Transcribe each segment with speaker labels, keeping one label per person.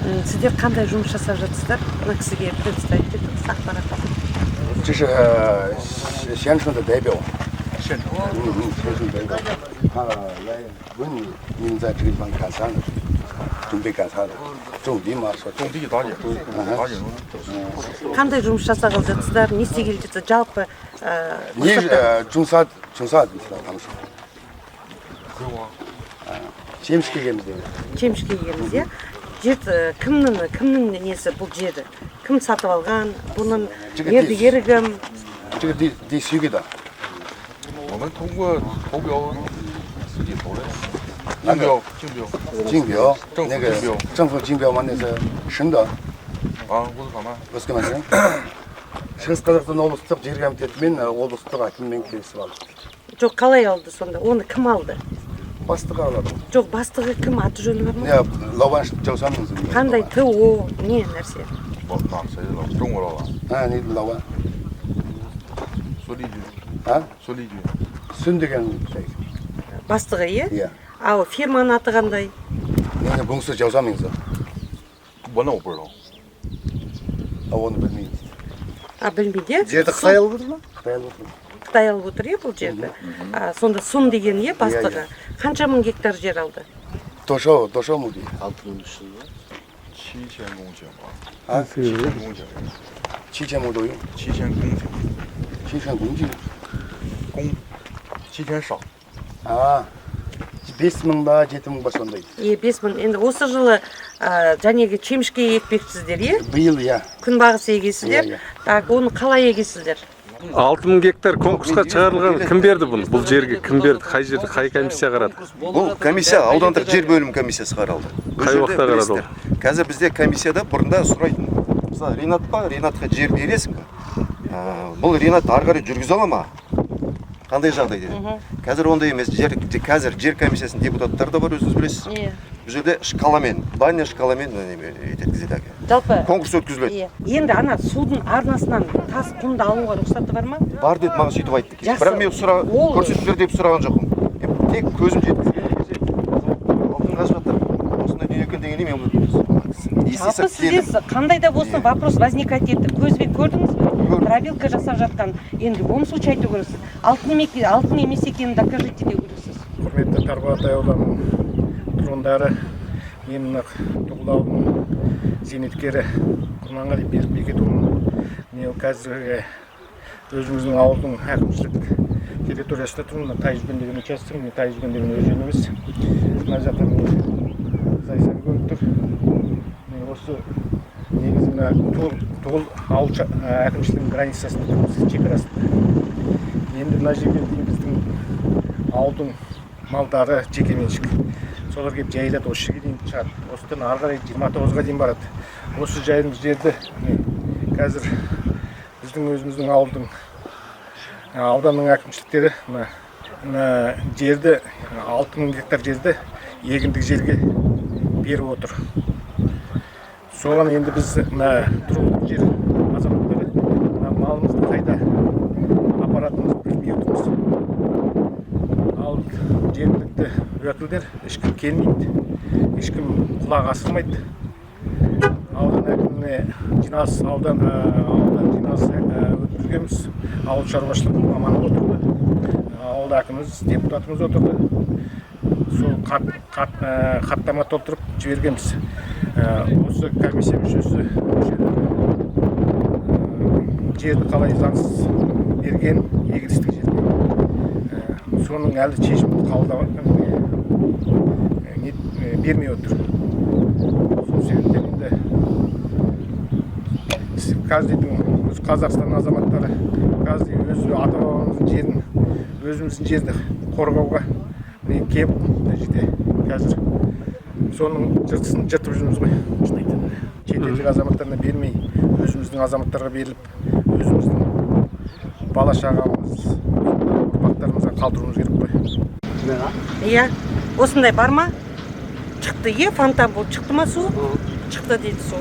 Speaker 1: Сіздер қандай жұмыс жасап жатсыздар? Мына кісіге представить етіңіз ақпарат.
Speaker 2: 这是县城的代表，
Speaker 3: 县城。
Speaker 2: 县城代表，他来问你，你们在这个地方干啥呢？准备干啥的？种地吗？说
Speaker 3: 种地打井，打井。
Speaker 1: Қандай жұмыс жасағалы жатсыздар? Не істегелі жатсыздар? Жалпы
Speaker 2: 你是种啥种啥的？他们说
Speaker 3: 葵花。
Speaker 2: Жеміс егеміз дейді.
Speaker 1: Жемішке егеміз, иә. Жер кімнің несі бұл жері? Кім сатып алған? Бұның
Speaker 2: Жігіт.
Speaker 1: Мердігері кім?
Speaker 2: 这个地地谁给的？
Speaker 3: 我们通过投标自己投的，
Speaker 2: 那个
Speaker 3: 竞标，竞标。
Speaker 2: 竞标，
Speaker 3: 政府
Speaker 2: 那个
Speaker 3: 竞标。
Speaker 2: 政府竞标吗？那是省的。
Speaker 3: 啊，乌斯卡曼。
Speaker 2: Өскемен. Шығыс Қазақстан облыстық жер комитетімен облыстық әкіммен келісіп алдық.
Speaker 1: Жоқ, қалай алды сонда? Оны кім алды?
Speaker 2: Бастығы алады.
Speaker 1: Жоқ, бастығы кім? Аты жөні бар ма?
Speaker 2: Не, 老板叫啥名字？
Speaker 1: Қандай ТО, не нәрсе?
Speaker 3: 老哪谁的老？中国老板。
Speaker 2: А, не 老板。
Speaker 3: 孙立军。
Speaker 2: А?
Speaker 3: 孙立军。
Speaker 2: Сүн деген қытай.
Speaker 1: Бастығы, иә?
Speaker 2: Иә.
Speaker 1: Ал фирманың аты қандай?
Speaker 2: 那个公司叫啥名字？
Speaker 3: 我那我不知道。
Speaker 2: А, оны білмеймін.
Speaker 1: А, білмейді, иә?
Speaker 4: Жерді Қытай алып отыр ма?
Speaker 2: Қытай алып отыр.
Speaker 1: Қытай алып отыр, иә, бұл жерді. А, сонда Сун деген, иә, бастығы. Қанша мың гектар жер алды?
Speaker 2: 多少多少亩地？
Speaker 4: 6300 ба?
Speaker 3: 7000公顷吧。
Speaker 2: 啊？
Speaker 3: 7000公顷。
Speaker 2: 7000亩左右。
Speaker 3: 7000公顷。
Speaker 2: 7000公顷。
Speaker 3: 公，7000少。
Speaker 2: А, 5000 ба, 7000 ба сондай.
Speaker 1: Е, 5000. Енді осы жылы жәнегі шемішке екпекшісіздер, иә?
Speaker 2: Биыл, иә.
Speaker 1: Күнбағыс егесіздер.
Speaker 2: Иә, иә.
Speaker 1: Так, оны қалай егесіздер?
Speaker 5: 6000 гектар конкурсқа шығарылған, кім берді бұны? Бұл жерге кім берді? Қай жерде, қай комиссия қарады?
Speaker 6: Бұл комиссия аудандық жер бөлім комиссиясы қаралды. Бұл
Speaker 5: Қай
Speaker 6: жерде
Speaker 5: уақытта қарады ол?
Speaker 6: білесіздер, қазір бізде комиссияда бұрында сұрайтын. Мысалы, Ринат па, Ринатқа жер бересің бе? Бұл Ринат ары қарай жүргізе ала ма? Қандай жағдай деді. Қазір ондай емес. Жер, қазір жер комиссиясының депутаттары да бар, өзіңіз білесіз.
Speaker 1: Иә.
Speaker 6: Бұл жерде шкаламен, баня шкаламен неме еткізеді әке.
Speaker 1: Жалпы
Speaker 6: Конкурс өткізіледі.
Speaker 1: Иә. Енді ана судың арнасынан тас құмды алуға рұқсаты бар ма?
Speaker 6: Бар деді, маған сөйтіп айтты кеше.
Speaker 1: Жақсы.
Speaker 6: Бірақ мен сұра
Speaker 1: Ол-
Speaker 6: көрсетіңдер деп сұраған жоқпын. Мен тек көзім жеткізген кезде алтын қазып жатыр. Осындай дүние екен дегенде мен ести
Speaker 1: Жалпы
Speaker 6: сап
Speaker 1: сізде
Speaker 6: келдім.
Speaker 1: Қандай да болсын
Speaker 6: Иә.
Speaker 1: Вопрос возникать етті. Көзбен көрдіңіз бе?
Speaker 6: Көрдім.
Speaker 1: Пробилка жасап жатқан. Енді в любом случае айту керексіз. Алтын алтын емес екенін докажите деу керексіз.
Speaker 7: Құрметті Тарбағатай ауданының тұрғындары, мен мына Тұғыл ауылының зейнеткері Құрманғали Берікбекетұлымын. Міне, қазіргі өзіміздің ауылдың әкімшілік территориясында тұрмын. Мына Тайжүген деген участок, міне, Тайжүген деген өзеніміз. Мына жақта, міне, Зайсан көлі тұр. Міне, осы негізі мына Тұғыл ауыл әкімшілігінің границасында тұрмыз, шекарасында. Енді мына жерге дейін біздің ауылдың малдары жекеменшік. Солар келіп жайылады, осы жерге дейін шығады. Осыдан ары қарай 29-ға дейін барады. Осы жайылым жерді, міне, қазір біздің өзіміздің ауылдың ауданның әкімшіліктері мына жерді, 6000 гектар жерді егіндік жерге беріп отыр. Соған енді біз, мына тұрғылықты жер азаматтары, мына малымызды қайда апаратынымызды білмей отырмыз. Ал жергілікті уәкілдер ешкім келмейді, ешкім құлақ асырмайды. Аудан әкіміне жиналыс, аудан ауылда жиналыс өткізгенбіз. Ауыл шаруашылық маманы отырды, ауыл әкіміміз, депутатымыз отырды. Сол хаттама толтырып жібергенбіз. Осы комиссия мүшесі, мүшелері жерді қалай заңсыз берген егістік жерге, соның әлі шешімін қабылдап бермей отыр. Сол себептен енді каждыйдың өз Қазақстан азаматтары, каждый өз ата бабамыздың жерін, өзіміздің жерді қорғауға, міне, келіп мына жерде қазір соның жыртысын жыртып жүрміз ғой. Шын айтайын, шетелдік азаматтарына бермей, өзіміздің азаматтарға беріліп, өзіміздің бала шағамыз, ұрпақтарымызға қалдыруымыз керек қой.
Speaker 1: Иә, осындай бар ма? Шықты, иә, фонтан болып шықты ма су? Шықты дейді су.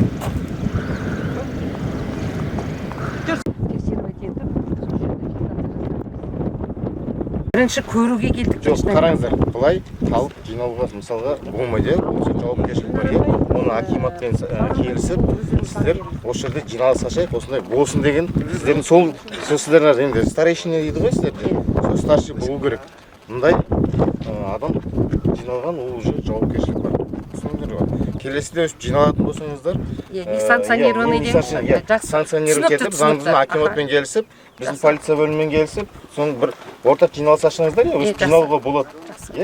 Speaker 1: Жүр. Тексеріп етіп, сол жерде бірінші көруге келдік.
Speaker 8: Жоқ, қараңыздар, былай халық жиналуға, мысалға, болмайды, иә. Ол жерде жауапкершілік бар, иә. Оны акиматпен келісіп, сіздер осы жерде жиналыс ашайық, осындай болсын деген сіздердің сол сіздер енді старейшина дейді ғой сіздерде, сол старший болу керек. Мындай адам жиналған, ол уже жауапкершілік бар. Түсіндіңдер ғой? Келесіде өстіп жиналатын болсаңыздар,
Speaker 1: санкционированный
Speaker 8: дейміз. Санкционировать етіп, заңды акиматпен келісіп, біздің полиция бөлімімен келісіп, соның бір ортақ жиналыс ашсаңыздар, өстіп жиналуға болады.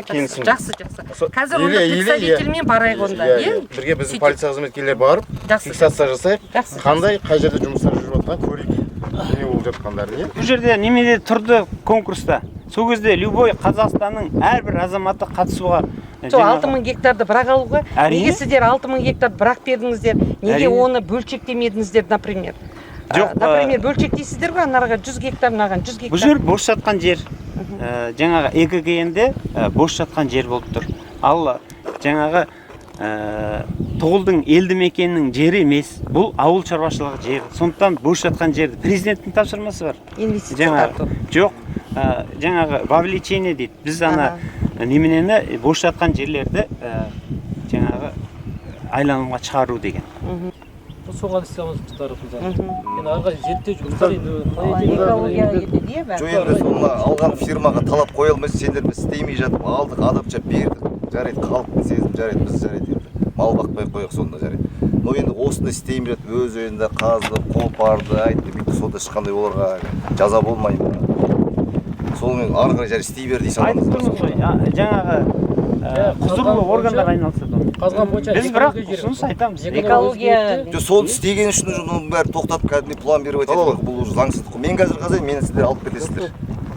Speaker 8: Келісім.
Speaker 1: Жақсы, жақсы. Қазір онда представительмен барайық онда, е?
Speaker 8: Бірге біздің полиция қызметкерлері барып, фиксация жасайық. Қандай, қай жерде жұмыстар жүріп жатқанын көрейік. Не болып жатқандарын, е?
Speaker 9: Бұл жерде немеде тұрды конкурста. Сол кезде любой Қазақстанның әрбір азаматы қатысуға.
Speaker 1: Сол 6000 гектарды бірақ алуға. Неге сіздер 6000 гектарды бірақ бердіңіздер? Неге оны бөлшектемедіңіздер, например?
Speaker 9: Жоқ,
Speaker 1: например, бөлшектейсіздер ғой, анаға 100 гектар, мынаған 100 гектар.
Speaker 9: Бұл жер бос жатқан жер. Жаңағы ЭКГН-де бос жатқан жер болып тұр. Ал жаңағы Тұғылдың елді мекенінің жері емес, бұл ауыл шаруашылығы жері. Сондықтан бос жатқан жерді президенттің тапсырмасы бар.
Speaker 1: Инвестиция тарту.
Speaker 9: Жоқ, жаңағы вовлечение дейді. Біз ана неменені бос жатқан жерлерді жаңағы айланымға шығару деген.
Speaker 10: Соған істей аламыз біз тарапымыздан. Енді ары қарай зерттеу жұмыстары енді
Speaker 1: экологияға кетеді, иә, бәрі.
Speaker 6: Жоқ, енді соны алған фирмаға талап қоя алмайсыз, сендер біз істемей жатып алдық, адамша бердік. Жарайды, халықтың сезімі жарайды, біз жарайды енді. Мал бақпай қояйық сонда жарайды. Но енді осыны істемей жатып өз өзінде қазды, қопарды, айтты, бүйтті, сонда ешқандай оларға жаза болмай ма? Сонымен ары қарай жарайды істей бер дей саламыз.
Speaker 9: Айтып тұрмыз ғой, жаңағы құзырлы органдар айналысады онымен.
Speaker 10: Қазған бойынша
Speaker 9: біз бірақ ұсыныс айтамыз.
Speaker 1: Экология.
Speaker 6: Жоқ, соны істеген үшін уже мұның бәрі тоқтатып кәдімгідей план беріп айтады, бұл уже заңсыздық қой. Мен қазір қазайын, мені сіздер алып кетесіздер.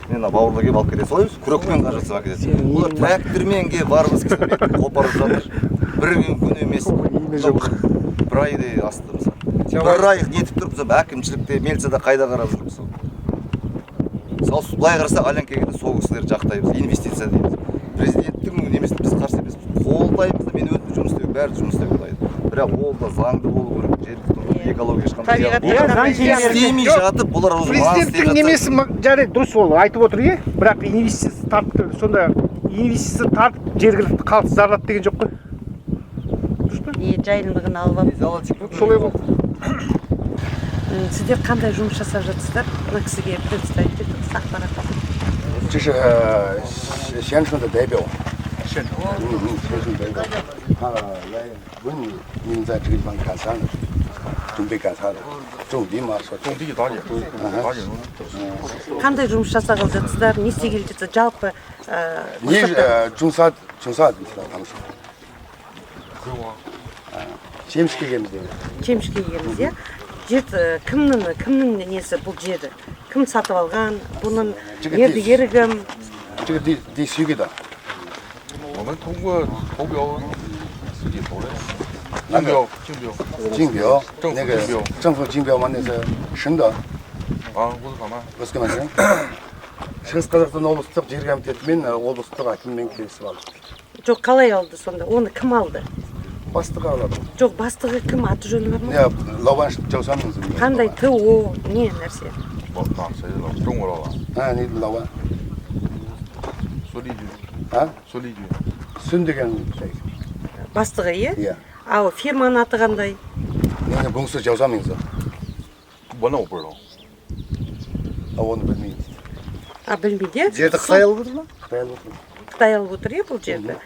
Speaker 6: Мен мына бауырлар келіп алып кетеді. Солай емес, күрекпен қазып жатса алып кетеді. Олар трактормен келіп барымыз кісілер қопарып жатыр. Бір күн емес. Бір айдай асты мысалы. Бір ай нетіп тұрып, мысалы, әкімшілікте, милицияда қайда қарап жүр мысалы. Мысалы, былай қарасақ, Алян келгенде сол кісілер жақтаймыз, инвестиция дейміз. Президенттің немесін біз қарсы емеспіз. Қолдаймыз да, мен өзім жұмыс істеуге, бәрі жұмыс істеуге дайын. Бірақ ол да заңды болу керек, жергілікті экология ешқандай зиян істемей жатып, олар өзі
Speaker 7: Президенттің немесі жарайды, дұрыс ол айтып отыр, е? Бірақ инвестиция тартты, сонда инвестиция тартып жергілікті халықты зарлат деген жоқ қой. Дұрыс па?
Speaker 1: Е, жайылымдығын алып алып.
Speaker 7: Солай ғой.
Speaker 1: Сіздер қандай жұмыс жасап жатсыздар? Мына кісіге представить етіңіз ақпарат.
Speaker 2: 这是县城的代表，县城，县城代表，他来问你，你们在这个地方干啥呢？准备干啥的？种地嘛，说
Speaker 3: 种地打井，打井。
Speaker 1: Қандай жұмыс жасағалы жатсыздар? Не істегелі жатсыздар? Жалпы
Speaker 2: 你种啥？种啥子？他们说。Жеміске келеміз дейді.
Speaker 1: Жеміске келеміз, иә? Жер кімнің несі бұл жерді? Кім сатып алған? Бұның мердігері кім?
Speaker 2: 这个地谁给的？
Speaker 3: 我们通过投标自己投的。竞标，竞标，
Speaker 2: 竞标，
Speaker 3: 那
Speaker 2: 个政府竞标嘛，那是省的。
Speaker 3: 啊，我是干嘛？
Speaker 2: 我是干嘛的？Шығыс Қазақстан облыстық жер комитетімен облыстық әкіммен келісіп алдық.
Speaker 1: Жоқ, қалай алды сонда? Оны кім алды?
Speaker 2: Бастығы алады.
Speaker 1: Жоқ, бастығы кім? Аты жөні бар ма?
Speaker 2: Не, Лауан Жаусанның.
Speaker 1: Қандай ТО, не нәрсе?
Speaker 3: 中国老板。
Speaker 2: А, не Лауан.
Speaker 3: 孙立军。
Speaker 2: А?
Speaker 3: 孙立军。
Speaker 2: Сүн деген.
Speaker 1: Бастығы, е?
Speaker 2: Иә.
Speaker 1: Ал фирманың аты қандай?
Speaker 2: Не, бұнысы Жаусанның.
Speaker 3: 我那我不知道。
Speaker 2: А оны білмейді.
Speaker 1: А, білмейді, е?
Speaker 6: Жерді Қытай алып отыр ма?
Speaker 2: Қытай алып отыр.
Speaker 1: Қытай алып отыр, е, бұл жерді.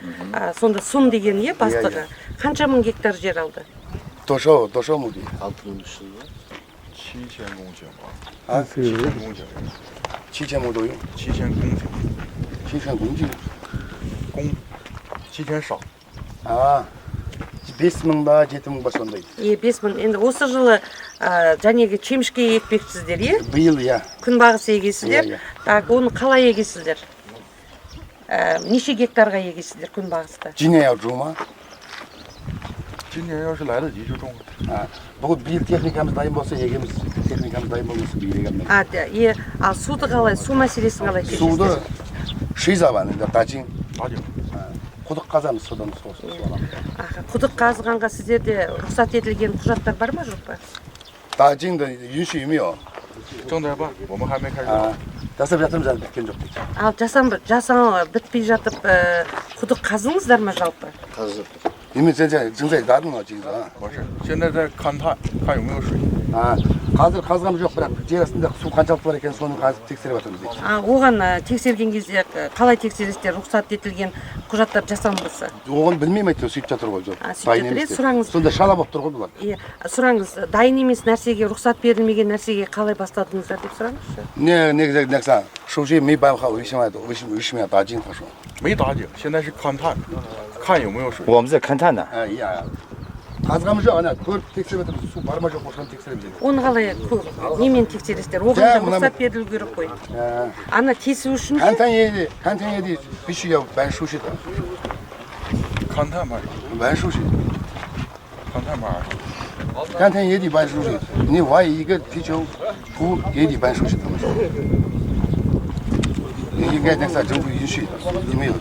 Speaker 1: Сонда Сун деген, е, бастығы. Қанша мың гектар жер алды?
Speaker 2: 多少亩地？
Speaker 4: 6300.
Speaker 3: 7000公顷吧。
Speaker 2: А?
Speaker 3: 7000公顷。
Speaker 2: 7000亩左右。
Speaker 3: 7000公顷。
Speaker 2: 7000公顷。
Speaker 3: 公，7000少。
Speaker 2: А, 5000 ба, 7000 ба сондай.
Speaker 1: Е, 5000. Енді осы жылы жәнегі чемішке екпекшісіздер, е?
Speaker 2: Биыл, иә.
Speaker 1: Күнбағыс егесіздер. Так, оны қалай егесіздер? Неше гектарға егесіздер күнбағысты?
Speaker 2: 今年要种吗？
Speaker 3: 今年要是来得及就种。
Speaker 2: А, бұл биыл техникамыз дайын болса егеміз, техникамыз дайын болмаса биыл егеміз.
Speaker 1: А, е, ал суды қалай, су мәселесін қалай шешесіздер?
Speaker 2: Суды шиза бар, енді дажин.
Speaker 3: Дажин.
Speaker 2: Құдық қазамыз, содан су аламыз.
Speaker 1: Құдық қазғанға сіздерде рұқсат етілген құжаттар бар ма, жоқ па?
Speaker 2: 大井的允许没有？
Speaker 3: 正在办，我们还没开始。
Speaker 2: Жасап жатырмыз, әлі біткен жоқ дейді.
Speaker 1: Ал жасан бітпей жатып, құдық қаздыңыздар ма жалпы?
Speaker 4: Қазып.
Speaker 2: 你们现在正在打动了，这个。
Speaker 3: 不是，现在在勘探，看有没有水。
Speaker 2: А, қазір қазған жоқ, бірақ жер астында су қаншалықты бар екенін соны қазір тексеріп жатырмыз дейді.
Speaker 1: А, оған тексерген кезде қалай тексересіздер? Рұқсат етілген құжаттар жасалынбаса?
Speaker 2: Оған білмеймін әйтеуір, сөйтіп жатыр ғой.
Speaker 1: А, сөйтіп
Speaker 2: Дайын
Speaker 1: жатыр,
Speaker 2: емес
Speaker 1: иә,
Speaker 2: деп.
Speaker 1: Сұраңыз.
Speaker 2: Сонда шала болып тұр ғой бұлар.
Speaker 1: Иә, сұраңыз, дайын емес нәрсеге, рұқсат берілмеген нәрсеге қалай бастадыңыздар деп сұраңызшы.
Speaker 2: 那那个那个啥，手续没办好，为什么为什么为什么要打井？他说，
Speaker 3: 没打井，现在是勘探，看有没有水。
Speaker 11: 我们在勘探呢。
Speaker 2: 哎呀，қазғамыз жоқ, ана көріп тексеріп жатырмыз, су бар ма жоқ па, соны тексереміз енді.
Speaker 1: Оны қалай немен тексересіздер? Оған
Speaker 2: Жа,
Speaker 1: да
Speaker 2: мына-
Speaker 1: рұқсат берілу керек қой. Ана тесу үшін де
Speaker 2: 勘探也得，勘探也得必须要办手续的。
Speaker 3: 勘探办，
Speaker 2: 办手续。
Speaker 3: 勘探办。
Speaker 2: 勘探也得办手续，你挖一个地球土也得办手续，他们说。应该那啥政府允许的，你没有？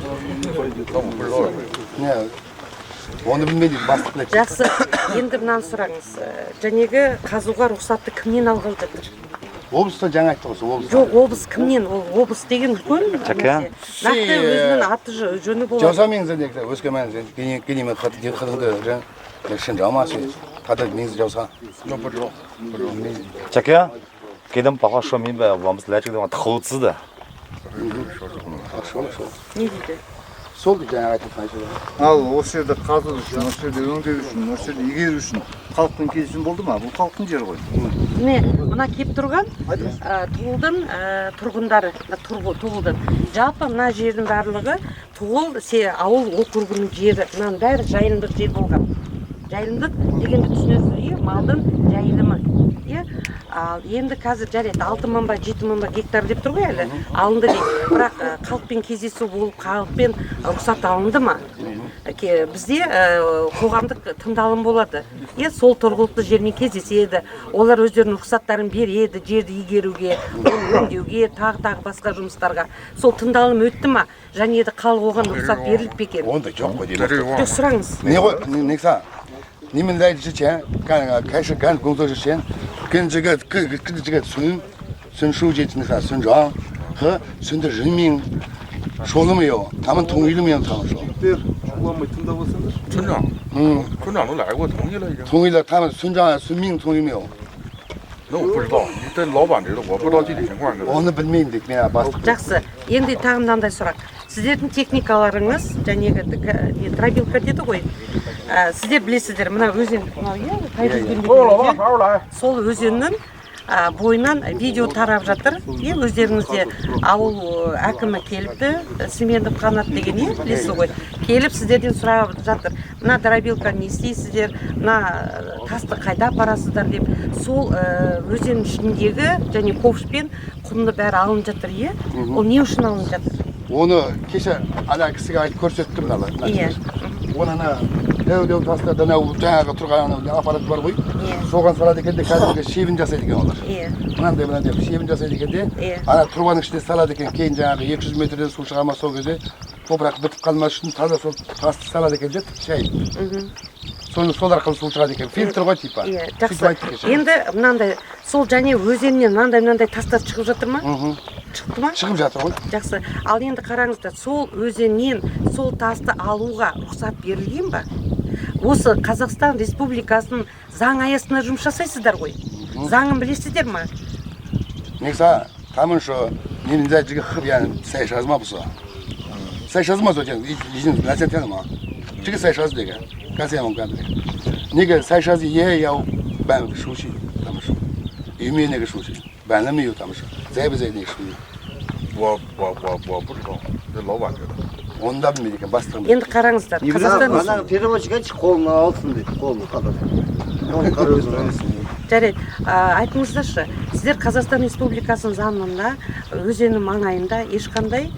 Speaker 3: 那我不知道。
Speaker 2: 那оны білмейді бастық біледі.
Speaker 1: Жақсы, енді мынаны сұраңыз. Жәнегі қазуға рұқсатты кімнен алғалы жатыр?
Speaker 2: Облыстан жаңа айтты ғой, сол облыстан.
Speaker 1: Жоқ, облыс кімнен? Ол облыс деген үлкен
Speaker 2: Жәке.
Speaker 1: нәрсе. Нақты өзінің аты жөні
Speaker 2: 叫
Speaker 1: болады.
Speaker 2: 啥名字？那个我是个给你给你们合合同的人，那个省长嘛是，他的名字叫啥？
Speaker 3: 那不知道，不知道。
Speaker 11: 杰克，给他们把话说明白，我们是来这个地方投资的。
Speaker 2: 说了说了。
Speaker 1: Не дейді?
Speaker 2: Сол жаңа айтып жатқан.
Speaker 4: Ал осы жерде қазу үшін, осы жерде өңдеу үшін, осы жерде игеру үшін халықтың келісімі болды ма? Бұл халықтың жері ғой.
Speaker 1: Міне, мына кеп тұрған Тұғылдың тұрғындары, мына Тұғылдың. Жалпы мына жердің барлығы Тұғыл ауыл округінің жері. Мынаның бәрі жайылымдық жер болған. Жайылымдық дегенді түсінесіз, иә, малдың жайылымы. Иә? Ал енді қазір жарайды, 6 мың ба, 7 мың ба гектар деп тұр ғой әлі, алынды дейді. Бірақ халықпен кездесу болып, халықпен рұқсат алынды ма? Бізде қоғамдық тыңдалым болады. Иә, сол тұрғылықты жермен кездеседі. Олар өздерінің рұқсаттарын береді жерді игеруге, оны өңдеуге, тағы тағы басқа жұмыстарға. Сол тыңдалым өтті ма? Және де халық оған рұқсат беріліп пе екен?
Speaker 2: Ондай жоқ қой деймін.
Speaker 1: Жоқ, сұраңыз.
Speaker 2: 你会你那啥，你们来之前干开始干工作之前，跟这个跟跟这个村村书记那啥村长和村的人民说了没有？他们同意了没有？他们说。
Speaker 3: 村长，村长都来过，同意了已经。
Speaker 2: 同意了，他们村长、村民同意没有？
Speaker 3: 那我不知道，你这老板知道，我不知道具体情况。
Speaker 2: Оны білмеймін дейді мен бастық.
Speaker 1: Жақсы, енді тағы мынандай сұрақ. Сіздердің техникаларыңыз, жәнегі не, дробилка деді ғой. Сіздер білесіздер, мына өзен, мынау иә, Тайбүзген деген өзен. Сол өзеннің бойынан видео тарап жатыр. Иә, өздеріңізде ауыл әкімі келіпті, Сменов Қанат деген, иә, білесіз ғой. Келіп сіздерден сұрап жатыр. Мына дробилканы не істейсіздер, мына тасты қайда апарасыздар деп. Сол өзеннің ішіндегі және ковшпен құмды бәрі алынып жатыр, иә? Ол не үшін алынып жатыр?
Speaker 2: Оны кеше ана кісіге айтып көрсеттім мына.
Speaker 1: Иә.
Speaker 2: Оны ана дәу дәу тастарды анау жаңағы тұрған анау аппарат бар ғой. Соған салады екен де, кәдімгі щебень жасайды екен олар.
Speaker 1: Иә.
Speaker 2: Мынандай мынандай щебень жасайды екен де,
Speaker 1: Иә.
Speaker 2: ана трубаның ішіне салады екен. Кейін жаңағы 200 метрден су шыға ма, сол кезде топырақ бітіп қалмас үшін таза сол тасты салады екен де, шайып. Соны сол арқылы су шығады екен. Фильтр ғой типа.
Speaker 1: Иә,
Speaker 2: Сөйтіп
Speaker 1: жақсы.
Speaker 2: айтты кеше.
Speaker 1: Енді мынандай, сол және өзеннен мынандай мынандай тастар шығып жатыр ма? Шықты ма?
Speaker 2: Шығып жатыр ғой.
Speaker 1: Жақсы. Ал енді қараңыздар, сол өзеннен сол тасты алуға рұқсат берілген ба? Осы Қазақстан Республикасының заң аясында жұмыс жасайсыздар ғой. Заңын білесіздер ма?
Speaker 2: 那啥，他们说你们在这个河边晒沙子吗？不是，晒沙子嘛，昨天已经两三天了嘛。这个晒沙子这个，刚才我讲的，那个晒沙子也要办手续，他们说有没有那个手续？办了没有？他们说在不在那个手续？
Speaker 3: 我不知道，这老板知道。
Speaker 2: Оны да білмейді екен, бастығым.
Speaker 1: Енді қараңыздар, Қазақстан
Speaker 12: Ананы переводчик айтшы, қолына алсын дейді, қолын қадыр. Оны қарап.
Speaker 1: Жарайды, айтыңыздаршы, сіздер Қазақстан Республикасының заңында өзеннің маңайында ешқандай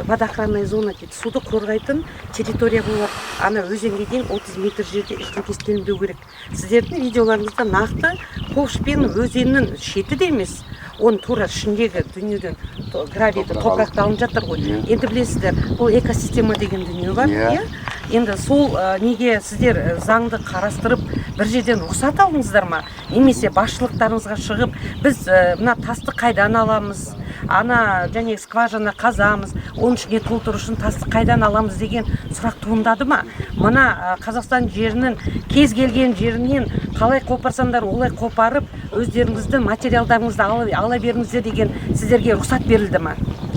Speaker 1: водоохранная зона дейді, суды қорғайтын территория болады. Ана өзенге дейін 30 метр жерде ештеңе істелінбеу керек. Сіздердің видеоларыңызда нақты ковшпен өзеннің шеті де емес, оның тура ішіндегі дүниеден гравийді,
Speaker 2: Топырақ
Speaker 1: топырақты алынып жатыр ғой. Енді білесіздер, бұл экосистема деген дүние бар,
Speaker 2: Иә.
Speaker 1: иә? Енді сол неге сіздер заңды қарастырып бір жерден рұқсат алдыңыздар ма? Немесе басшылықтарыңызға шығып, біз мына тасты қайдан аламыз, Ана және скважина қазамыз, оның ішіне толтыру үшін тасты қайдан аламыз деген сұрақ туындады ма? Мына Қазақстан жерінің кез келген жерінен қалай қопарсаңдар, олай қопарып, өздеріңіздің материалдарыңызды ала беріңіздер деген сіздерге рұқсат берілді ма?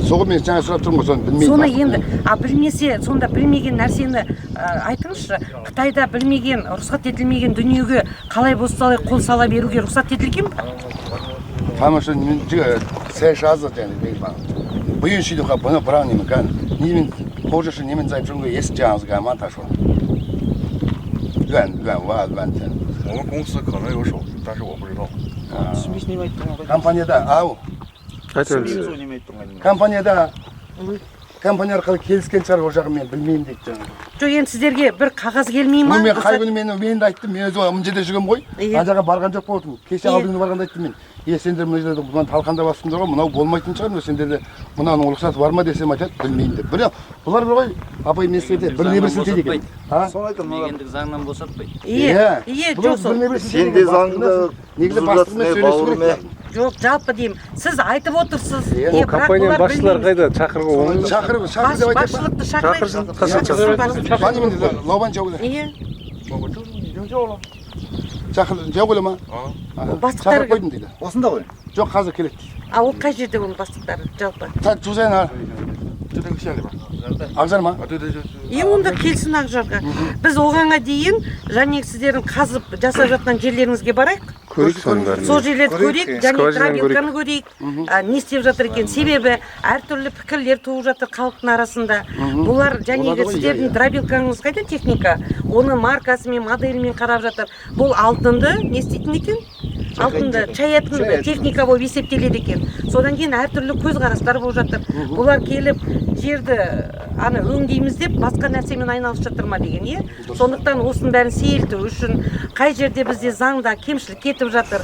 Speaker 2: Соны мен жаңа сұрап тұрмын ғой, соны білмеймін.
Speaker 1: Соны енді, білмесе, сонда білмеген нәрсені айтыңызшы, Қытайда білмеген, рұқсат етілмеген дүниеге қалай болса солай қол сала беруге рұқсат етілген бе?
Speaker 2: 他们说你们这个采沙子这样的地方，不允许的话不能不让你们干。你们或者是你们在中国也是这样子干吗？他说，乱挖乱采。
Speaker 3: 我们公司可能有手续，但是我不知道。
Speaker 2: Компанияда ау. Компанияда компания арқылы келіскен шығар, ол жағын мен білмеймін дейді жаңағы.
Speaker 1: Жоқ, енді сіздерге бір қағаз келмей ма?
Speaker 2: Мен қай күні мен де айттым, мен өзім мына жерде жүргенмін ғой. Ана жаққа барған жоқ болатынмын. Кеше алдыңғы күні барғанда айттым мен. Е, сендер мына жерде мынаны талқандап жатсыңдар ғой, мынау болмайтын шығар, мына сендерде мынаның рұқсаты бар ма десем айтады, білмеймін деп. Бірақ бұлар бір ғой, апай мен сізге айтайын, біріне бір сілтейді екен.
Speaker 13: Соны айтамын, мегендік заңнан босатпайды.
Speaker 1: Иә, жоқ, сол.
Speaker 4: Сен де заңды
Speaker 2: негізі бастығымен сөйлесу керек.
Speaker 1: Жоқ, жалпы деймін. Сіз айтып отырсыз.
Speaker 5: Ол компанияның басшылары қайда? Шақырғы оны?
Speaker 2: Шақырып, шақыр деп айтайын.
Speaker 1: Басшылықты шақырайық.
Speaker 5: Шақырсын.
Speaker 2: Лаобан жаугылы.
Speaker 1: Иә.
Speaker 2: Шақыр, жаугылы ма?
Speaker 1: Бастықтары
Speaker 2: шақырып қойдым дейді.
Speaker 4: Осында ғой.
Speaker 2: Жоқ, қазір келеді дейді.
Speaker 1: А ол қай жерде оның бастықтары жалпы?
Speaker 2: Так, Жузайна. Ақжар ма?
Speaker 1: Е, онда келсін Ақжарға. Біз оғанға дейін және сіздердің қазып жасап жатқан жерлеріңізге барайық.
Speaker 5: Көрейік соның бәрін.
Speaker 1: Сол жерлерді көрейік, және дробилканы көрейік. Не істеп жатыр екен? Себебі әртүрлі пікірлер туып жатыр халықтың арасында. Бұлар және сіздердің дробилкаңыз қайда техника? Оны маркасымен, моделімен қарап жатыр. Бұл алтынды не істейтін екен? Алтынды шаятын техника болып есептеледі екен. Содан кейін әртүрлі көзқарастар болып жатыр. Бұлар келіп жерді аны өңдейміз деп басқа нәрсемен айналысып жатыр ма деген, е? Сондықтан осының бәрін сейілту үшін қай жерде бізде заңда кемшілік кетіп жатыр,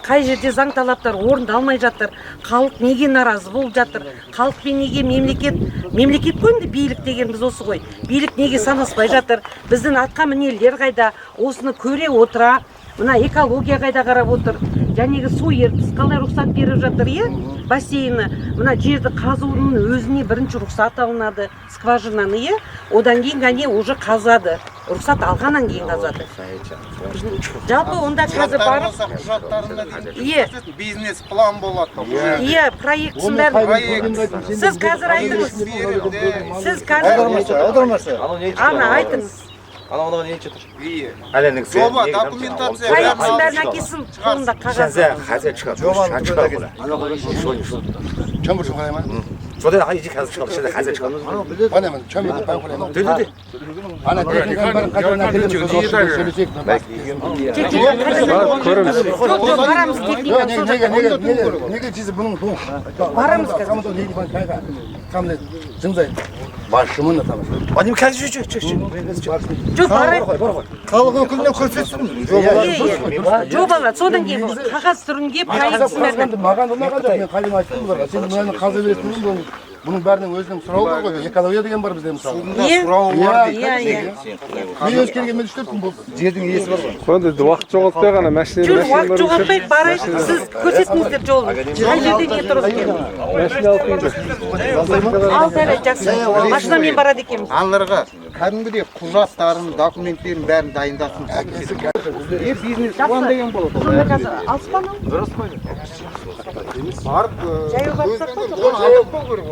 Speaker 1: қай жерде заң талаптары орындалмай жатыр, халық неге наразы болып жатыр, халықпен неге мемлекет, мемлекет қой енді билік деген біз осы ғой, билік неге санаспай жатыр, біздің атқа мінерлер қайда, осыны көре отыра, мына экология қайда қарап отыр, жәнегі су ертіс қалай рұқсат беріп жатыр, е? Бассейні, мына жерді қазудың өзіне бірінші рұқсат алынады, скважинаны, е? Одан кейін ғане уже қазады, рұқсат алғаннан кейін қазады. Жалпы онда қазір барып, е,
Speaker 14: бизнес план болады.
Speaker 1: Е, проектісін бәрін. Сіз қазір айтыңыз. Сіз қазір Ана айтыңыз.
Speaker 11: Анау не жатыр?
Speaker 14: Жоба, документация.
Speaker 1: Проектісін бәрін әкелсін, қолында қағазы.
Speaker 2: 全部出来吗？
Speaker 11: 昨天还已经开始吃了，现在还在吃。
Speaker 2: 全部都搬回来吗？对对对。你看，你看，这那个其实不能动。他们到那个地方看看，他们正在玩什么呢？他们说。
Speaker 11: 啊，你们看去去去去。
Speaker 1: 就барайық.
Speaker 4: Халық өкіліне көрсетсін.
Speaker 1: Жобалар, содан кейін қағаз түрінде проектісін бәрін.
Speaker 2: Маған ұнаған жоқ, мен қайдан айттым бұларға. Сен мынаны қаза бересің, бұның бәрінің өзінің сұрауы бар ғой. Экология деген бар бізде мысалы.
Speaker 4: Сұрауы бар
Speaker 1: дейді.
Speaker 2: Мен өз келгенмен 3-4 күн болды.
Speaker 4: Жердің иесі бар ғой.
Speaker 5: Сонда уақыт жоғалтпай ғана машина.
Speaker 1: Жүр, уақыт жоғалтпай барайық. Сіз көрсетіңіздер жолын. Қай жерде не тұр екен?
Speaker 5: Машина алып келді.
Speaker 1: Ал жарайды, жақсы. Машинамен барады екенбіз.
Speaker 14: Аналарға кәдімгідей құжаттарын, документтерін бәрін дайындасын. Бизнес план деген болады.
Speaker 1: Сонда қазір алыс па анау?
Speaker 14: Дұрыс қой. Барып
Speaker 1: жаяу барсақ па?
Speaker 14: Жаяу керек.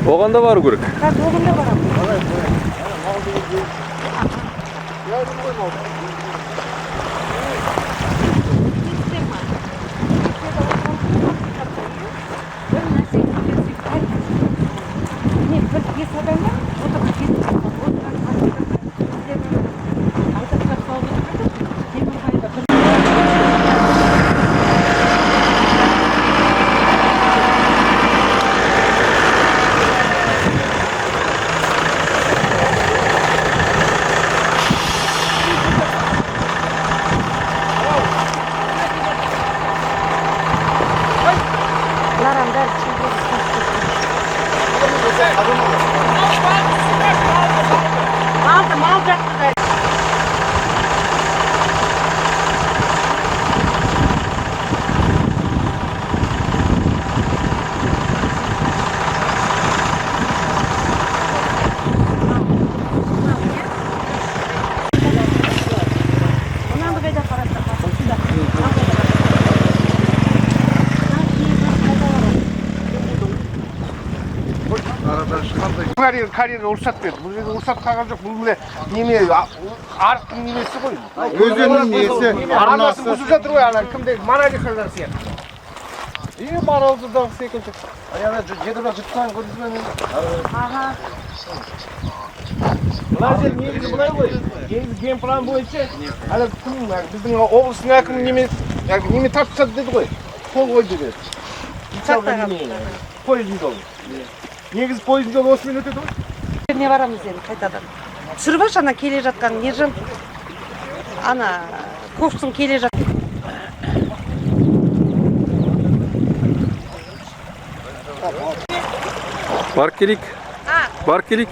Speaker 5: Оған да бару керек.
Speaker 1: Қазір оған да барамыз. Не, бір бес адамға отырып бес отырған айтақтар салып отырған Темірбайда бір. Мынаның бәрі малды мал жақты да. Мынаны қайда қарастыр?
Speaker 7: Карьер, карьер рұқсат берді. Бұл жерде рұқсат қағаз жоқ. Бұл міне неме арықтың немесі ғой.
Speaker 14: Өзеннің несі,
Speaker 7: арнасы бұзып жатыр ғой ана кімде Маралихалар сияқты.
Speaker 14: Е, Маралдыдағы секілді.
Speaker 6: Ана жетіп жыртқан көрдіңіз бе?
Speaker 1: Аха.
Speaker 7: Мына жер негізі былай ғой. Негізі генплан бойынша ана кім біздің облыстың әкімі неме неме тартып тастады деді ғой. Қол қойды деді. Пойыздың жолы. Негізі пойыздың жолы осымен өтеді ғой.
Speaker 1: Жеріне барамыз енді қайтадан. Түсіріп алшы ана келе жатқан Ержан. Ана ковштың келе жат.
Speaker 5: Барып келейік. Барып келейік.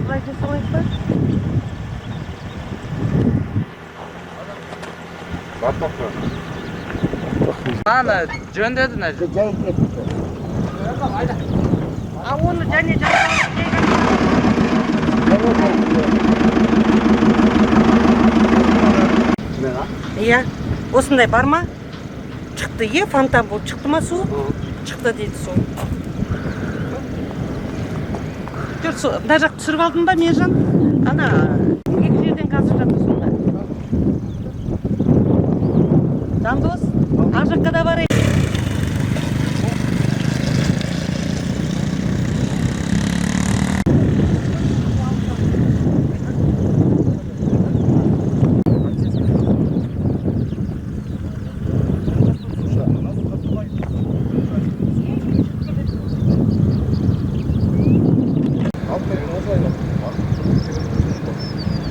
Speaker 1: Былай жасамайық па?
Speaker 13: Ана жөндеді мына жер.
Speaker 1: А оны және Иә, осындай бар ма? Шықты, е, фонтан болып шықты ма су? Шықты дейді су. Жүр, су, мына жақ түсіріп алдың ба, Мержан? Ана, екі жерден қазып жатыр сонда. Жандос, ар жаққа да барайық.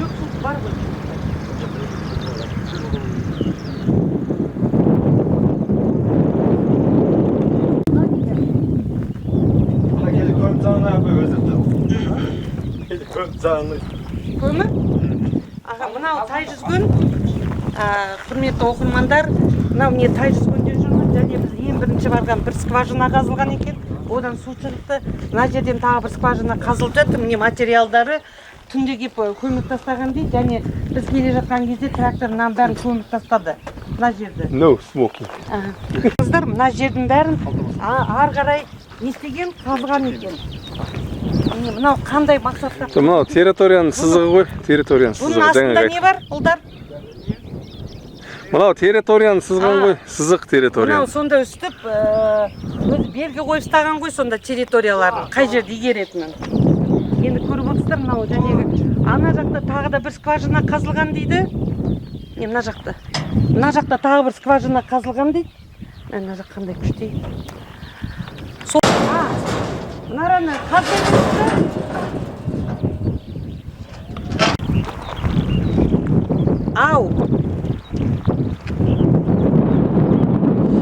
Speaker 1: Жоқ, су бар ғой. Көмір? Аға, мынау Тайжүзгін, құрметті оқырмандар, мынау міне Тайжүзгінде жүрміз, және біз ең бірінші барған бір скважина қазылған екен, одан су шығыпты. Мына жерден тағы бір скважина қазылып жатыр, міне материалдары түнде келіп көміп тастаған дейді, және біз келе жатқан кезде трактор мынаның бәрін көміп тастады, мына жерді.
Speaker 5: No smoking.
Speaker 1: Қыздар, мына жердің бәрін ары қарай не істеген, қазған екен. Міне, мынау қандай мақсатта?
Speaker 5: Мынау территорияның сызығы ғой, территорияның
Speaker 1: Бұның
Speaker 5: сызығы.
Speaker 1: астында
Speaker 5: Жаңағы
Speaker 1: не бар, ұлдар?
Speaker 5: Мынау территорияны сызған ғой, сызық территорияны.
Speaker 1: Мынау сонда үстіп, өзі белгі қойып ұстаған ғой сонда территорияларын, қай жерде игеретінін. Енді көріп отырсыздар, мынау жәнегі ана жақта тағы да бір скважина қазылған дейді. Не, мына жақта. Мына жақта тағы бір скважина қазылған дейді. Мына жақ қандай күшті. Сол, мынараны қазып кетті. Ау.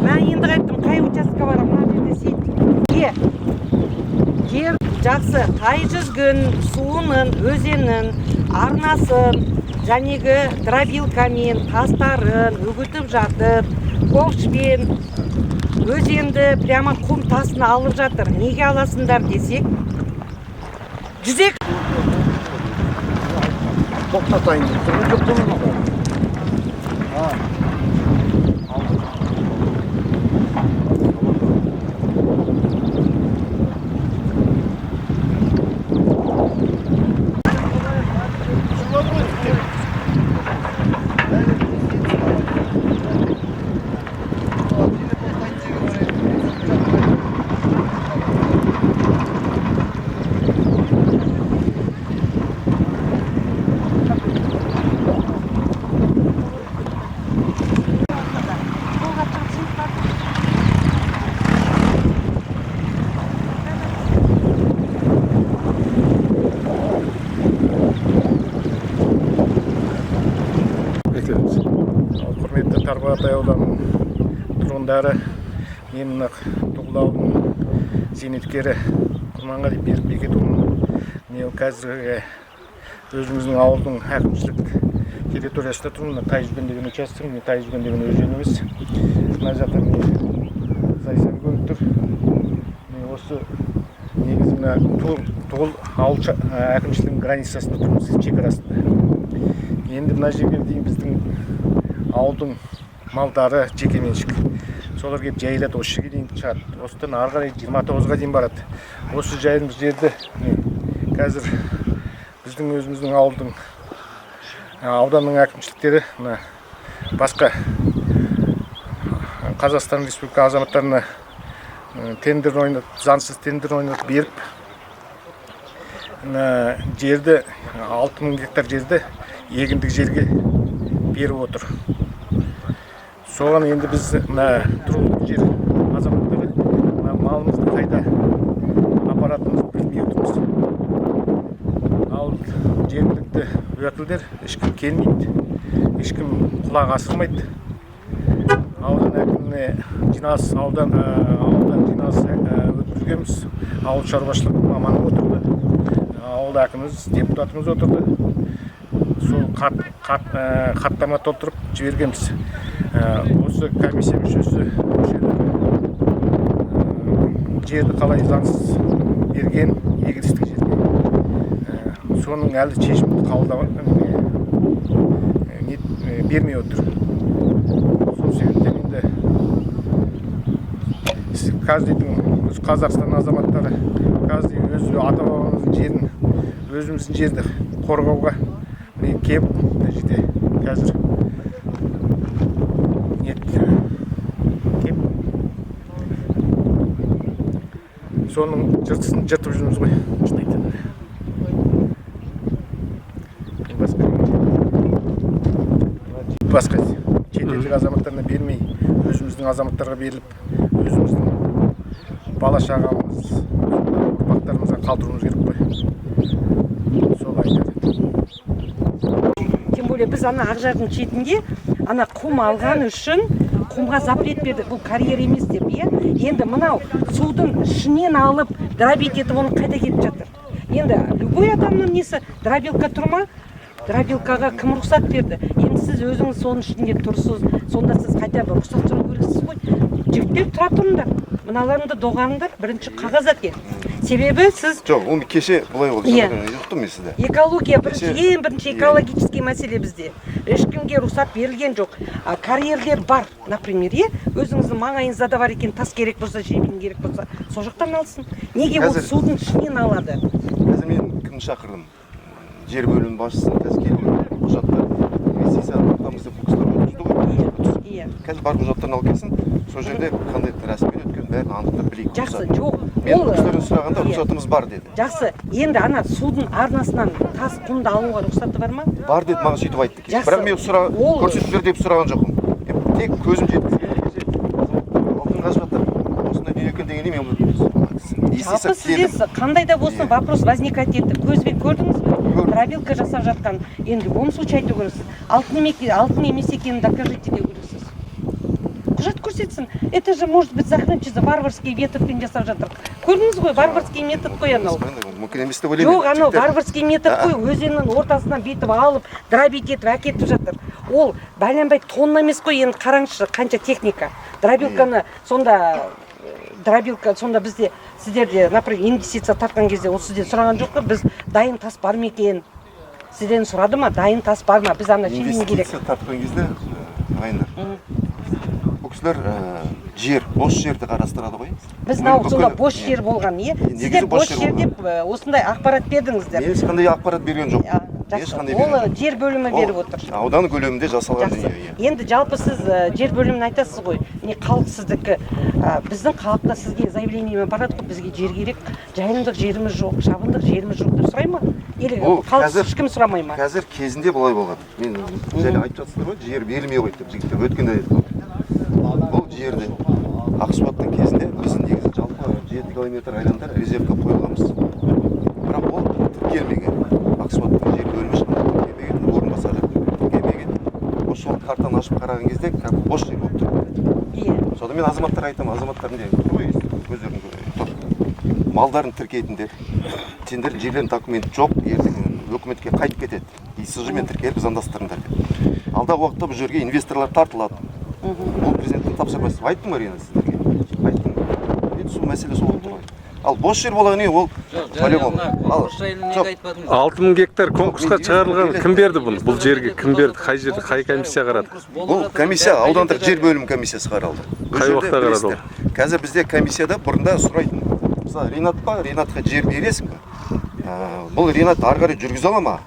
Speaker 1: Мен енді қайттым, қай участка бар, мына жерде сейіт. Е, жер жақсы, Тайжүзгін суының, өзенінің арнасын Жәнегі дробилкамен тастарын үгітіп жатыр, ковшпен өзенді прямо құм тасын алып жатыр. Неге аласыңдар десек, 102
Speaker 12: Тоқтатайын деп тұрған жоқ қой мынау.
Speaker 7: Құрметті Тарбағатай ауданының тұрғындары, мен мына Тұғыл ауылының зейнеткері Құрманғали Берікбекетұлымын. Міне, қазіргі өзіміздің ауылдың әкімшілік территориясында тұрмын. Мына Тайжүген деген участок, міне, Тайжүген деген өзеніміз. Мына жақта, міне, Зайсан көлі тұр. Міне, осы негізі мына Тұғыл ауыл әкімшілігінің границасында тұрмыз, шекарасында. Енді мына жерге дейін біздің ауылдың малдары жекеменшік. Солар келіп жайылады, осы жерге дейін шығады. Осыдан ары қарай 29-ға дейін барады. Осы жайылым жерді, міне, қазір біздің өзіміздің ауылдың, ауданның әкімшіліктері мына басқа Қазақстан Республика азаматтарына тендер ойнатып, заңсыз тендер ойнатып беріп, мына жерді, 6000 гектар жерді егіндік жерге беріп отыр. Соған енді біз мына тұрғылықты жер азаматтары мына малымызды қайда апаратынымызды білмей отырмыз. Ал жергілікті уәкілдер ешкім келмейді, ешкім құлақ асырмайды. Аудан әкіміне жиналыс, аудан жиналыс өткізгенбіз. Ауыл шаруашылық маманы отырды, ауыл әкіміміз, депутатымыз отырды. Сол хаттама толтырып жібергенбіз. Осы комиссия мүшесі жерді қалай заңсыз берген егістік жерге, соның әлі шешімін қабылдап бермей отыр. Сол себептен енді каждыйдың өз Қазақстан азаматтары, каждый өз ата бабамыздың жерін, өзіміздің жерді қорғауға міне келіп мына жерде қазір келіп соның жыртысын жыртып жүрміз ғой, шын айтайын. Басқа шетелдік азаматтарына бермей, өзіміздің азаматтарға беріліп, өзіміздің бала шағамыз, ұрпақтарымызға қалдыруымыз керек қой. Сол айтар едім.
Speaker 1: Тем более біз ана Ақжардың шетінде ана құм алған үшін құмға запрет бердік, бұл карьер емес деп, иә. Енді мынау судың ішінен алып дробить етіп, оны қайда кетіп жатыр? Енді любой адамның несі, дробилка тұр ма? Дробилкаға кім рұқсат берді? Енді сіз өзіңіз соның ішінде тұрсыз, сонда сіз қайта бір рұқсат сұрау керексіз ғой. Жігіттер, тұра тұрыңдар, мыналарыңды доғарыңдар, бірінші қағаз әкел. Себебі сіз
Speaker 6: Жоқ, оны кеше былай болды,
Speaker 1: Иә.
Speaker 6: ұқтым мен сізді.
Speaker 1: Экология бірінші,
Speaker 6: Кеше-
Speaker 1: ең бірінші экологический мәселе бізде. Ешкімге рұқсат берілген жоқ. Карьерлер бар, например, иә? Өзіңіздің маңайыңызда да бар екен, тас керек болса, щебень керек болса, сол жақтан алсын. Неге ол
Speaker 6: Қазір-
Speaker 1: судың ішінен алады?
Speaker 6: Қазір мен кімді шақырдым? Жер бөлімінің басшысын қазір келіп құжаттар инвестиция тартамыз деп бұл кісілер өткізді ғой.
Speaker 1: Иә.
Speaker 6: Қазір бар құжаттарын алып келсін, сол жерде қандай рәсіммен өткенін бәрін анықтап білейік.
Speaker 1: Жақсы,
Speaker 6: рұқсат.
Speaker 1: жоқ.
Speaker 6: Мен
Speaker 1: Ол
Speaker 6: бұл кісілерден сұрағанда
Speaker 1: иә.
Speaker 6: рұқсатымыз бар деді.
Speaker 1: Жақсы, енді ана судың арнасынан тас құмды алуға рұқсаты бар ма?
Speaker 6: Бар деді, маған сөйтіп айтты кеше.
Speaker 1: Жақсы.
Speaker 6: Бірақ мен сұра
Speaker 1: Ол-
Speaker 6: көрсетіп бер деп сұраған жоқпын. Мен тек көзім жеткізген кеше алтын қазып жатыр. Осындай дүние екен дегенде мен
Speaker 1: Жалпы сізде қандай да болсын вопрос возникать етті. Көзбен көрдіңіз бе? Дробилка жасап жатқан. Енді в любом случае айту керексіз. Алтын емес екенін докажите деу керексіз. Құжат көрсетсін. Это же может быть захватчица, варварский методпен жасап жатыр. Көрдіңіз ғой, варварский метод қой анау.
Speaker 6: Мүмкін емес деп ойлаймын.
Speaker 1: Жоқ, анау
Speaker 6: Жігіттер.
Speaker 1: варварский метод қой, өзеннің ортасынан бүйтіп алып, дробить етіп әкетіп жатыр. Ол бәленбай тонна емес қой, енді қараңызшы, қанша техника. Дробилканы сонда, дробилка сонда бізде, сіздерде, например, инвестиция тартқан кезде ол сізден сұраған жоқ қой, біз дайын тас бар ма екен? Сізден сұрады ма, дайын тас бар ма? Біз ана щебень керек.
Speaker 6: Инвестиция тартқан кезде, ағайындар, бұл кісілер жер, бос жерді қарастырады ғой.
Speaker 1: Біз мынау сонда бос жер болған, иә?
Speaker 6: Негізі
Speaker 1: Сіздер
Speaker 6: бос
Speaker 1: бос
Speaker 6: жер
Speaker 1: жер
Speaker 6: болған.
Speaker 1: деп осындай ақпарат бердіңіздер.
Speaker 6: Мен ешқандай ақпарат берген жоқ.
Speaker 1: Жақсы.
Speaker 6: Ешқандай
Speaker 1: Ол
Speaker 6: берген жоқ.
Speaker 1: жер бөлімі
Speaker 6: Ол
Speaker 1: беріп отыр.
Speaker 6: Аудан көлемінде жасалған
Speaker 1: Жақсы.
Speaker 6: дүние, иә.
Speaker 1: Енді жалпы сіз жер бөлімін айтасыз ғой. Не халық сіздікі. Біздің халықта сізге заявлениемен барады ғой, бізге жер керек, жайылымдық жеріміз жоқ, шабындық жеріміз жоқ деп сұрай ма? Или
Speaker 6: Ол
Speaker 1: халық
Speaker 6: қазір-
Speaker 1: ешкім сұрамай ма?
Speaker 6: Қазір кезінде былай болған. Мен және айтып жатсыздар ғой, жер берілмей қойды деп жігіттер өткенде айтты. Бұл жерді Ақсуаттың кезінде біз негізі жалпы 7 километр айландар резервке қойылғанбыз. Бірақ ол тіркелмеген. Ақсуаттың жер бөлімі ешқандай тіркелмеген, орынбасары тіркелмеген. Осы жолы картаны ашып қараған кезде как бы бос жер болып тұр.
Speaker 1: Иә.
Speaker 6: Содан мен азаматтарға айтамын, азаматтар міне тұр ғой, өздерің тұр. Малдарын тіркейтіндер, сендер жерлердің документі жоқ, ертең өкіметке қайтып кетеді. ИСЖ мен тіркеліп заңдастырыңдар деп. Алдағы уақытта бұл жерге инвесторлар тартылады. Бұл президенттің тапсырмасы. Айттым ғой Рина сіздерге. Айттым. Енді сол мәселе сол болып тұр ғой. Ал бос жер болған не ол полигон. Ал жоқ.
Speaker 5: 6000 гектар конкурсқа шығарылған кім берді бұны? Бұл жерге кім берді? Қай жерде, қай комиссия қарады?
Speaker 6: Бұл комиссия аудандық жер бөлімі комиссиясы қаралды. Бұл
Speaker 5: Қай
Speaker 6: жерде
Speaker 5: уақытта қарады ол?
Speaker 6: білесіздер, қазір бізде комиссияда бұрында сұрайтын. Мысалы, Ринат па, Ринатқа жер бересің бе? Бұл Ринат ары қарай жүргізе ала ма?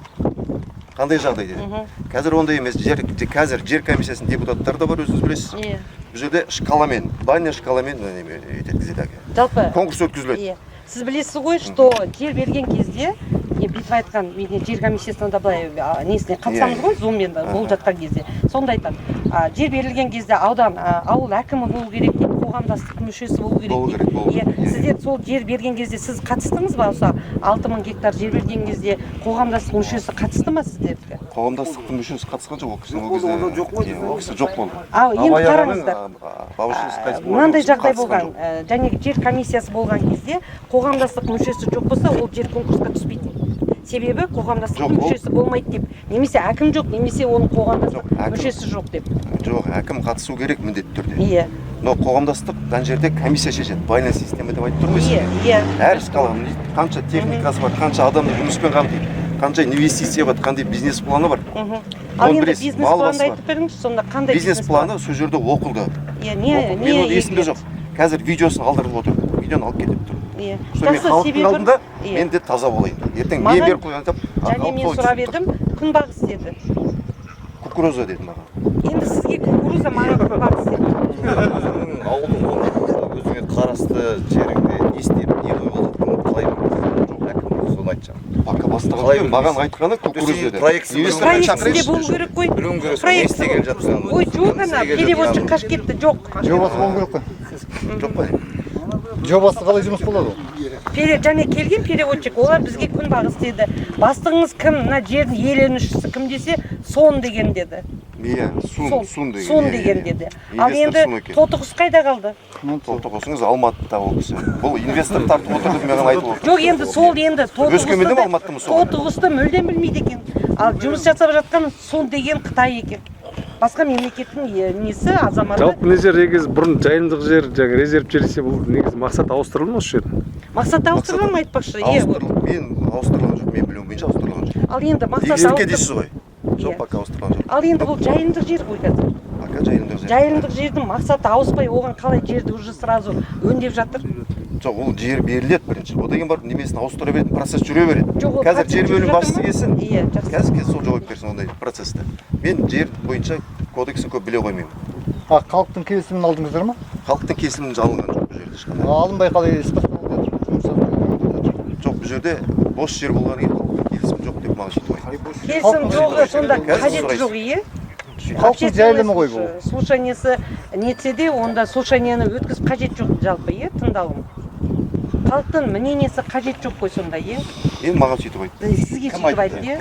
Speaker 6: Қандай жағдай деді. Қазір ондай емес. Жер, қазір жер комиссиясының депутаттары да бар, өзіңіз білесіз.
Speaker 1: Иә.
Speaker 6: Бұл жерде шкаламен, баня шкаламен неме еткізеді.
Speaker 1: Жалпы
Speaker 6: конкурс өткізіледі.
Speaker 1: Иә. Сіз білесіз ғой, что жер берген кезде, не бүйтіп айтқан, мен жер комиссиясына да былай несіне қатысамыз ғой, зуммен болып жатқан кезде. Сонда айтады, жер берілген кезде аудан, ауыл әкімі болу керек дейді, қоғамдастық мүшесі болу керек
Speaker 6: Болу
Speaker 1: дейді.
Speaker 6: керек, болу
Speaker 1: Иә.
Speaker 6: керек, иә.
Speaker 1: Сіздер сол жер берген кезде сіз қатыстыңыз ба? Осы 6000 гектар жер берген кезде қоғамдастық мүшесі қатысты ма сіздерге?
Speaker 6: Қоғамдастықтың мүшесі қатысқан жоқ, ол кісінің ол кезде.
Speaker 4: Онда жоқ қой.
Speaker 6: Иә, ол кісі жоқ болды.
Speaker 1: Ал енді
Speaker 6: Абай ағаның,
Speaker 1: қараңыздар.
Speaker 6: бауыршысы қайтыс болған,
Speaker 1: Мынандай
Speaker 6: ол кісі
Speaker 1: жағдай
Speaker 6: қатысқан
Speaker 1: болған,
Speaker 6: жоқ.
Speaker 1: Және жер комиссиясы болған кезде қоғамдастық мүшесі жоқ болса, ол жер конкурсқа түспейтін. Себебі қоғамдастықтың
Speaker 6: Жоқ, ол-
Speaker 1: мүшесі болмайды деп, немесе әкім жоқ, немесе оның қоғамдастық
Speaker 6: Жоқ, әкім-
Speaker 1: мүшесі жоқ деп.
Speaker 6: Жоқ, әкім қатысу керек міндетті түрде.
Speaker 1: Иә.
Speaker 6: Но қоғамдастық мына жерде комиссия шешеді, байланыс система деп айтып тұрмын ғой
Speaker 1: Иә,
Speaker 6: сізге.
Speaker 1: иә.
Speaker 6: Әр шкала, қанша техникасы бар, қанша адамды жұмыспен қамтиды, қанша инвестиция бар, қандай бизнес планы бар.
Speaker 1: Ал
Speaker 6: Оны
Speaker 1: енді
Speaker 6: білесіз,
Speaker 1: бизнес
Speaker 6: мал
Speaker 1: планды
Speaker 6: басы бар.
Speaker 1: айтып беріңізші, сонда қандай
Speaker 6: Бизнес планы сол жерде оқылды.
Speaker 1: Иә, не
Speaker 6: Оқылды.
Speaker 1: не
Speaker 6: Мен оны есімде
Speaker 1: егіледі?
Speaker 6: жоқ. Қазір видеосын алдырып отырмын. Видеоны алып кетіп тұр.
Speaker 1: Иә.
Speaker 6: Сол мен
Speaker 1: Жақсы,
Speaker 6: халықтың
Speaker 1: себебі-
Speaker 6: алдында
Speaker 1: Иә.
Speaker 6: мен де таза болайын. Ертең мен
Speaker 1: Маған-
Speaker 6: беріп қойған деп,
Speaker 1: Және
Speaker 6: халық
Speaker 1: мен
Speaker 6: солай
Speaker 1: сұрап
Speaker 6: түсініп тұр.
Speaker 1: едім, күнбағыс деді.
Speaker 6: Кукуруза деді маған.
Speaker 1: Енді сізге кукуруза, маған күнбағыс деді.
Speaker 11: Өзіңнің ауылдың өзіңе қарасты жеріңде не істеп, не қойып жатқанын қалай білесің? Жоқ, әкім соны айтшы.
Speaker 6: Пока бастаған
Speaker 11: Қалай
Speaker 6: жоқ, маған
Speaker 11: білесің?
Speaker 6: айтқаны кукуруза деді.
Speaker 11: Проектісі
Speaker 6: Инвесторды
Speaker 1: Проектісінде
Speaker 6: шақырайықшы.
Speaker 1: болу керек қой.
Speaker 11: Білуің керек, не
Speaker 1: Проектісі
Speaker 11: істегелі жатқанын.
Speaker 1: Ой, жоқ ана,
Speaker 11: Не істегелі
Speaker 1: переводчик
Speaker 11: жатқанын.
Speaker 1: қашып кетті, жоқ.
Speaker 4: Жобасы болу керек қой.
Speaker 6: Жоқ па?
Speaker 4: Жобасы қалай жұмыс болады ол?
Speaker 1: Және келген переводчик, олар бізге күнбағыс деді. Бастығыңыз кім, мына жердің иеленушісі кім десе, сон деген деді.
Speaker 6: Иә, сун, сун деген.
Speaker 1: Сун
Speaker 6: иә,
Speaker 1: деген
Speaker 6: иә.
Speaker 1: деді. Ал
Speaker 6: Инвестор
Speaker 1: енді
Speaker 6: сун екен.
Speaker 1: тотықұс қайда қалды?
Speaker 6: Тотықұсыңыз Алматыда ол кісі. Бұл инвестор тартып отыр деп маған айтып отыр.
Speaker 1: Жоқ, енді сол енді тотықұсты
Speaker 6: Өскеменде ме, Алматыда ма сол?
Speaker 1: Тотықұсты мүлдем білмейді екен. Ал жұмыс жасап жатқан сун деген Қытай екен. Басқа мемлекеттің несі, азаматы.
Speaker 5: Жалпы мына жер негізі бұрын жайылымдық жер, жаңа резерв жер десе, бұл негізі мақсат ауыстырылды ма осы жердің?
Speaker 1: Мақсат ауыстырыла ма айтпақшы? Иә.
Speaker 6: Ауыстырылды. Мен ауыстырылған жоқ, мен білуім бойынша ауыстырылған жоқ.
Speaker 1: Ал енді мақсат
Speaker 6: Егістікке
Speaker 1: ауыстыр-
Speaker 6: дейсіз ғой. Жоқ, пока ауыстырылған жоқ.
Speaker 1: Ал енді бұл жайылымдық жер ғой қазір.
Speaker 6: Пока жайылымдық жер.
Speaker 1: Жайылымдық жердің мақсаты ауыспай, оған қалай жерді уже сразу өңдеп жатыр?
Speaker 6: Жоқ, ол жер беріледі бірінші. Одан кейін барып немесін ауыстыра беретін процесс жүре береді.
Speaker 1: Жоқ, ол
Speaker 6: Қазір
Speaker 1: процесс
Speaker 6: жер
Speaker 1: жүріп
Speaker 6: бөлім
Speaker 1: жатыр
Speaker 6: басшысы
Speaker 1: ма?
Speaker 6: келсін.
Speaker 1: Иә, жақсы.
Speaker 6: Қазір келсін, сол жауап берсін ондай процессті. Мен жер бойынша кодексін көп біле қоймаймын.
Speaker 4: А халықтың келісімін алдыңыздар ма?
Speaker 6: Халықтың келісімін алынған жоқ бұл жерде ешқандай.
Speaker 4: Алынбай қалай іс басталып жатыр? Жұмыс жасап
Speaker 6: Жоқ, бұл жерде бос жер болғаннан кейін халықтың келісімі жоқ деп маған сөйтіп айтты.
Speaker 1: Келісім жоғы сонда
Speaker 6: Қазір
Speaker 1: қажеті
Speaker 6: сұрайсыз.
Speaker 1: жоқ, иә?
Speaker 4: Халықтың жайылымы ғой бұл.
Speaker 1: Слушаниесі нетсе де, онда слушанияны өткізіп қажет жоқ жалпы, иә, тыңдалым. Халықтың мнениесі қажет жоқ қой сонда, иә?
Speaker 6: Енді маған сөйтіп айтты.
Speaker 1: Сізге сөйтіп айтты, иә?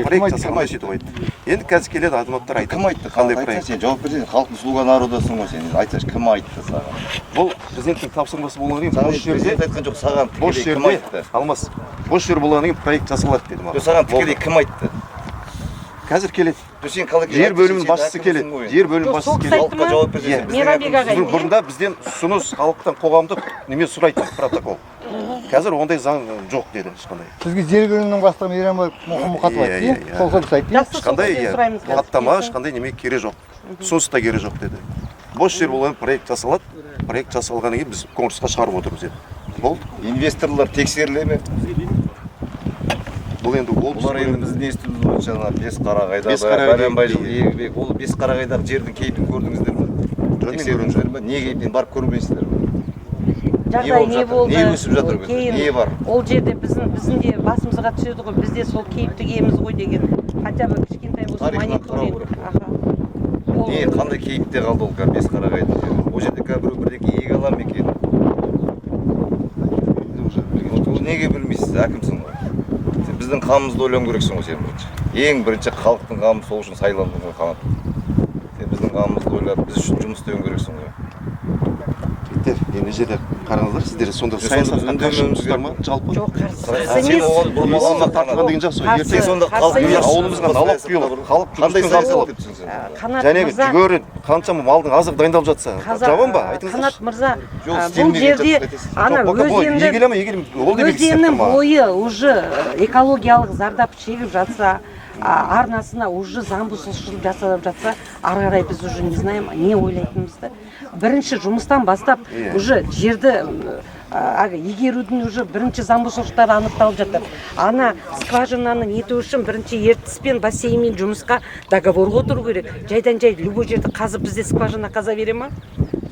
Speaker 6: Проект жасалмай сөйтіп айтты. Енді қазір келеді азаматтар айтады.
Speaker 11: Кім айтты?
Speaker 6: Қандай проект?
Speaker 11: Сен жауап берсең, халықтың слуга народасың ғой сен. Айтсайшы, кім айтты саған?
Speaker 6: Бұл президенттің тапсырмасы болғаннан кейін бос жерде
Speaker 11: айтқан жоқ, саған
Speaker 6: бос жерде Алмас, бос жер болғаннан кейін проект жасалады деді маған.
Speaker 11: Жоқ, саған тікелей кім айтты?
Speaker 6: Қазір келеді.
Speaker 11: Сен қалай
Speaker 6: Жер бөлімінің басшысы келеді. Жер бөлімінің басшысы келеді.
Speaker 11: Халыққа жауап берсең.
Speaker 1: Мейрамбек ағай.
Speaker 6: Бұрында бізден ұсыныс халықтан қоғамдық неме сұрайтын протокол. Қазір ондай заң жоқ деді ешқандай.
Speaker 4: Сізге жер бөлімінің бастығы Мейрамбек Мұқатов айтты, иә? Сол кісі айтты.
Speaker 6: Ешқандай хаттама, ешқандай неме керек жоқ. Ұсыныс та керек жоқ деді. Бос жер болған проект жасалады. Проект жасалғаннан кейін біз конкурсқа шығарып отырмыз деді. Болды.
Speaker 11: Инвесторлар тексеріле ме?
Speaker 6: Бұл енді ол
Speaker 11: бұлар енді біздің естуіміз бойынша ана Бесқарағайда бәленбай жыл егілбек. Ол Бесқарағайдағы жердің кейпін көрдіңіздер ме? Тексердіңіздер ме? Не кейпін барып көрмейсіздер ме?
Speaker 1: Жағдай не болды?
Speaker 11: Не өсіп жатыр? Не бар?
Speaker 1: Ол жерде біздің де басымызға түседі ғой, біз де сол кейіпті киеміз ғой деген. Хотя бы кішкентай болсын мониторинг.
Speaker 11: Не қандай кейіпте қалды ол Бесқарағайдың жері? Ол жерде біреу бірдеңе еге ала ма екен? Ол неге білмейсіз, әкімсің ғой. Сен біздің қамымызды ойлауың керексің ғой сен бірінші. Ең бірінші халықтың қамы, сол үшін сайландың ғой, Қанат. Сен біздің қамымызды ойлап, біз үшін жұмыс істеуің керексің ғой.
Speaker 6: Жігіттер, енді жерде қараңыздар, сіздер сонда саясатқа қарсысыздар ма жалпы?
Speaker 1: Жоқ, қарсы.
Speaker 6: Сен оған бұрмаланба тартылған деген жақсы ғой. Ертең
Speaker 11: сонда халық
Speaker 6: ауылымызға налог құйылып, халық
Speaker 11: қандай саясат деп түсінсең?
Speaker 6: Және жүгері қаншама малдың азығы дайындалып жатса, жабам ба? Айтыңыздаршы.
Speaker 1: Қанат мырза, бұл жерде ана өзеннің бойы уже экологиялық зардап шегіп жатса, арнасына уже заң бұзушылық жасалып жатса, ары қарай біз уже не знаем, не ойлайтынымызды. Бірінші жұмыстан бастап уже жерді игерудің уже бірінші заң бұзушылықтары анықталып жатыр. Ана скважинаны нету үшін бірінші ертіспен бассейнмен жұмысқа договорға отыру керек. Жайдан жай любой жерді қазып бізде скважина қаза бере ма?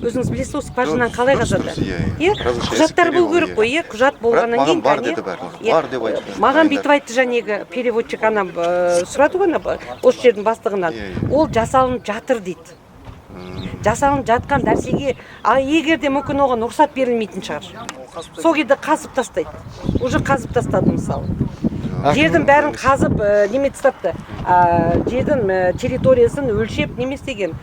Speaker 1: Өзіңіз білесіз ғой, скважинаны қалай қазады? Иә, құжаттар болу керек қой, иә, құжат болғаннан кейін
Speaker 6: бар деді барлығы. Бар деп айтты.
Speaker 1: Маған бүйтіп айтты жәнегі переводчик ана сұрады ғой ана осы жердің бастығынан. Ол жасалынып жатыр дейді. Жасалынып жатқан нәрсеге, а егер де мүмкін оған рұқсат берілмейтін шығар. Сол кезде қазып тастайды. Уже қазып тастады мысалы. Жердің бәрін қазып неме тастапты. Жердің территориясын өлшеп неме істеген.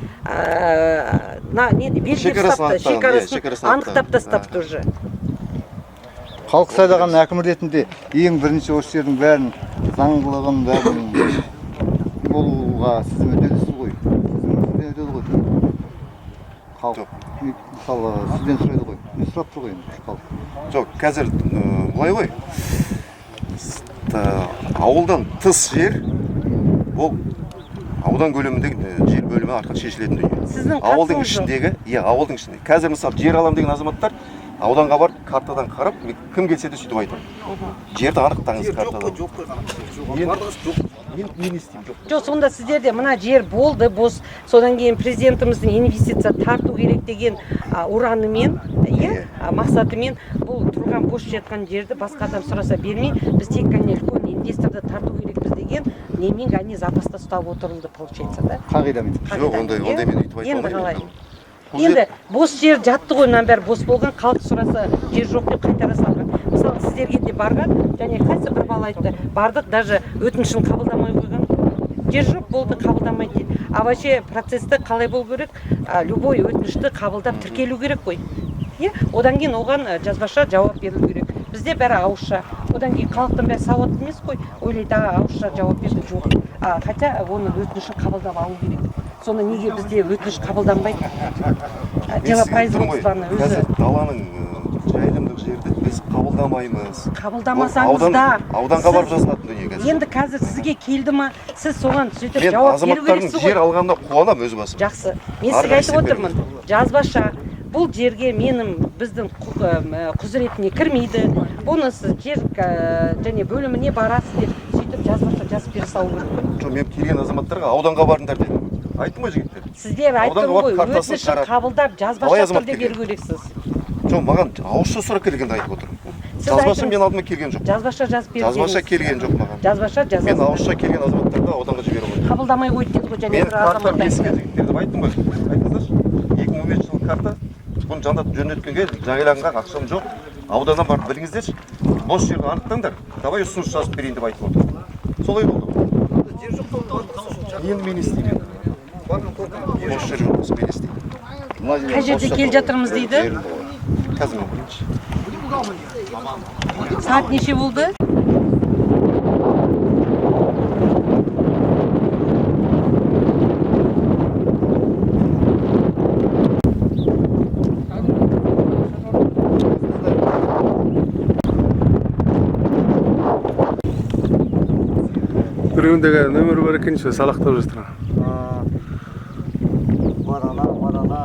Speaker 1: Белгілеп тастапты, шекарасын анықтап тастапты уже.
Speaker 4: Халық сайлаған әкім ретінде ең бірінші осы жердің бәрін заңдылығын бәрін болуға сіз мүдделісіз ғой. Сіздің мүдделі ғой. Халық мысалы сізден сұрайды ғой. Мен сұрап тұр ғой енді халық.
Speaker 6: Жоқ, қазір былай ғой. Ауылдан тыс жер ол аудан көлеміндегі жер бөлімі арқылы шешілетін дүние. Ауылдың ішіндегі, иә, ауылдың ішінде. Қазір мысалы жер алам деген азаматтар ауданға барып картадан қарап, кім келсе де сөйтіп айтады. Жерді анықтаңыз картадан.
Speaker 7: Жоқ қой, жоқ.
Speaker 6: Мен не істеймін, жоқ.
Speaker 1: Жоқ, сонда сіздерде мына жер болды, бос. Содан кейін президентіміздің инвестиция тарту керек деген ұранымен, иә, мақсатымен бұл тұрған бос жатқан жерді басқа адам сұраса бермей, біз тек қана үлкен инвесторды тарту керекпіз деген немен ғана запаста ұстап отырылды, получается, да?
Speaker 4: Қағидамен.
Speaker 6: Жоқ, ондай мен өйтіп айта алмаймын.
Speaker 1: Енді бос жер жатты ғой, мынаның бәрі бос болған, халық сұраса жер жоқ деп қайтара салған. Мысалы сіздерге де барған, және қайсы бір бала айтты, бардық, даже өтінішін қабылдамай қойған. Жер жоқ болды, қабылдамайды дейді. А вообще процесті қалай болу керек? Любой өтінішті қабылдап тіркелу керек қой. Одан кейін оған жазбаша жауап берілу керек. Бізде бәрі ауызша. Одан кейін халықтың бәрі сауатты емес қой, ойлайды, ауызша жауап берді, жоқ. Хотя оның өтінішін қабылдап алу керек. Сонда неге бізде өтініш қабылданбайды? Дело производствоны өзі.
Speaker 6: Қазір даланың жайылымдық жерді біз қабылдамаймыз.
Speaker 1: Қабылдамасаңыз да.
Speaker 6: Ауданға барып жазылатын дүние қазір.
Speaker 1: Енді қазір сізге келді ма, сіз соған сөйтіп жауап беру керексіз ғой.
Speaker 6: Мен азаматтардың жер алғанына қуанамын өз басым.
Speaker 1: Жақсы. Мен сізге айтып отырмын. Жазбаша бұл жерге менің біздің құзыретіне кірмейді. Бұны сіз жер және бөліміне барасыз деп сөйтіп жазбаша жазып бере салу керек қой.
Speaker 6: Жоқ, мен келген азаматтарға ауданға барыңдар дедім. Айттым ғой жігіттер.
Speaker 1: Сіздер айттым ғой, өтінішін қабылдап жазбаша түрде беру керексіз.
Speaker 6: Жоқ, маған ауызша сұрақ келгенде айтып отырмын. Жазбаша мен алдыма келген жоқ.
Speaker 1: Жазбаша жазып беру.
Speaker 6: Жазбаша келген жоқ маған.
Speaker 1: Жазбаша жазасыз.
Speaker 6: Мен ауызша келген азаматтарды ауданға жіберіп отырмын.
Speaker 1: Қабылдамай қойды деді ғой және
Speaker 6: бір азамат. Мен картам жігіттер деп айттым ғой. Айтыңыздаршы. 2015 жылғы карта. Бұны жандатып жөнелткенге жайланған ақшам жоқ. Ауданнан барып біліңіздерші, бос жерді анықтаңдар, давай ұсыныс жазып берейін деп айтып отыр. Солай болды ғой. Енді мен істеймін. Бос жер жоқ болса мен істеймін.
Speaker 1: Қай жерде келе жатырмыз дейді?
Speaker 6: Қазір мен көрейінші.
Speaker 1: Сағат неше болды?
Speaker 5: Біреуіндегі нөмір бар екен, еще салақтап жатыр.
Speaker 12: Барана, барана.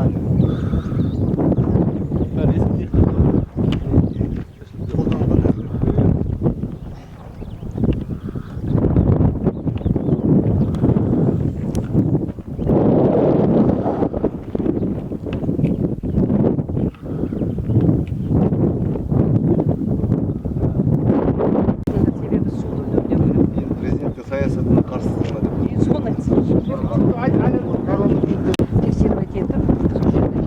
Speaker 1: Себебі суды үнемдеу керек.
Speaker 11: Президенттің саясатына қарсысың ба деп.
Speaker 1: Соны тексеріп етіп, сол жерде фиксация жасаймыз.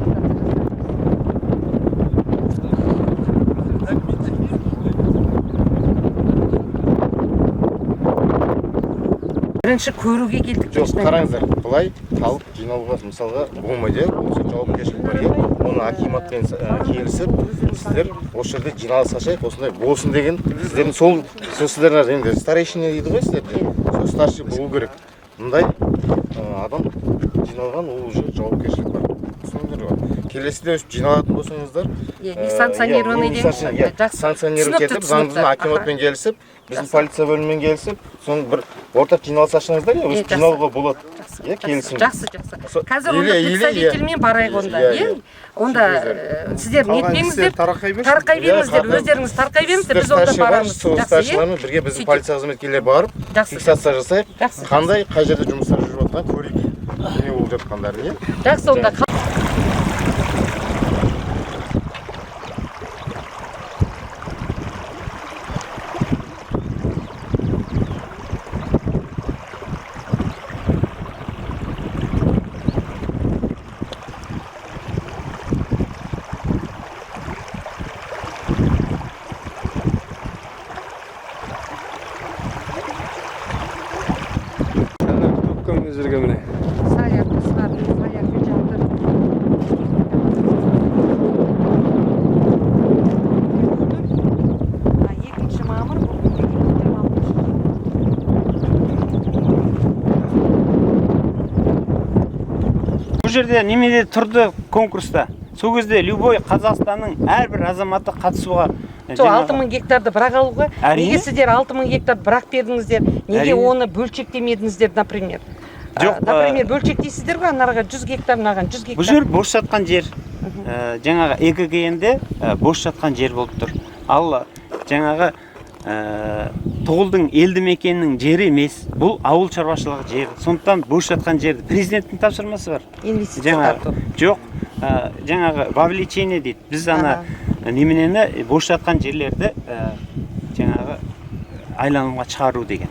Speaker 1: Бірінші көруге келдік.
Speaker 8: Жоқ, қараңыздар, былай халық жиналуға мысалға болмайды, иә, ол жауапкершілік бар, иә. Оны акиматпен келісіп, сіздер осы жерде жиналыс ашайық, осындай болсын деген сіздердің сол сіздер енді старейшина дейді ғой сіздерде, сол старший болу керек. Мындай адам жиналған, ол уже жауапкершілік бар. Түсіндіңдер ғой. Келесіде өстіп жиналатын болсаңыздар,
Speaker 1: Не санкционированный деңізші. Жақсы.
Speaker 8: санкционировать етіп, заңдыны акиматпен келісіп, біздің полиция бөлімімен келісіп, соны бір ортақ жиналыс ашсаңыздар, иә, өстіп жиналуға болады. Иә, келісім.
Speaker 1: Жақсы, жақсы. Қазір онда представительмен барайық онда, иә? Онда сіздер нетпеңіздер, тарқай беріңіздер, өздеріңіз тарқай беріңіздер, біз онда барамыз.
Speaker 8: Сол старшылармен бірге біздің полиция қызметкерлері барып, фиксация жасайық. Қандай, қай жерде жұмыстар жүріп жатқанын көрейік. Не болып жатқандарын, иә?
Speaker 1: Жақсы, онда
Speaker 5: Жерге міне.
Speaker 1: Соляркасы бар, солярка жатыр. 2 мамыр, бұл 2026 жыл.
Speaker 9: Бұл жерде немеде тұрды конкурста. Сол кезде любой Қазақстанның әрбір азаматы қатысуға.
Speaker 1: Сол 6000 гектарды бірақ алуға, неге сіздер 6000 гектар бірақ бердіңіздер? Неге оны бөлшектемедіңіздер, например?
Speaker 9: Жоқ,
Speaker 1: например, бөлшектейсіздер ғой, анаға 100 гектар, мынаған 100 гектар.
Speaker 9: Бұл жер бос жатқан жер. Жаңағы ЭГГН-де бос жатқан жер болып тұр. Ал жаңағы Тұғылдың елді мекенінің жері емес, бұл ауыл шаруашылығы жері. Сондықтан бос жатқан жерді президенттің тапсырмасы бар.
Speaker 1: Инвестиция тарту.
Speaker 9: Жоқ, жаңағы вовлечение дейді. Біз ана неменені бос жатқан жерлерді жаңағы айланымға шығару деген.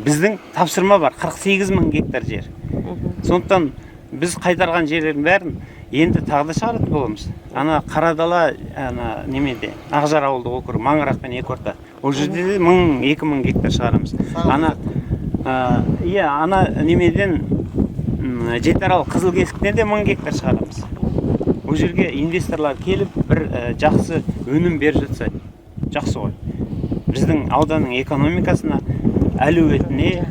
Speaker 9: Біздің тапсырма бар, 48 мың гектар жер. Сондықтан біз қайтарған жерлердің бәрін енді тағы да шығаратын боламыз. Ана Қарадала, ана немеде, Ақжар ауылдық округі, Маңырақ пен Екорта. Ол жерде де 1000-2000 гектар шығарамыз. Ана, иә, ана немеден Жетіарал Қызылкесіктен де 1000 гектар шығарамыз. Ол жерге инвесторлар келіп бір жақсы өнім беріп жатса, жақсы ғой. Біздің ауданның экономикасына, әлеуетіне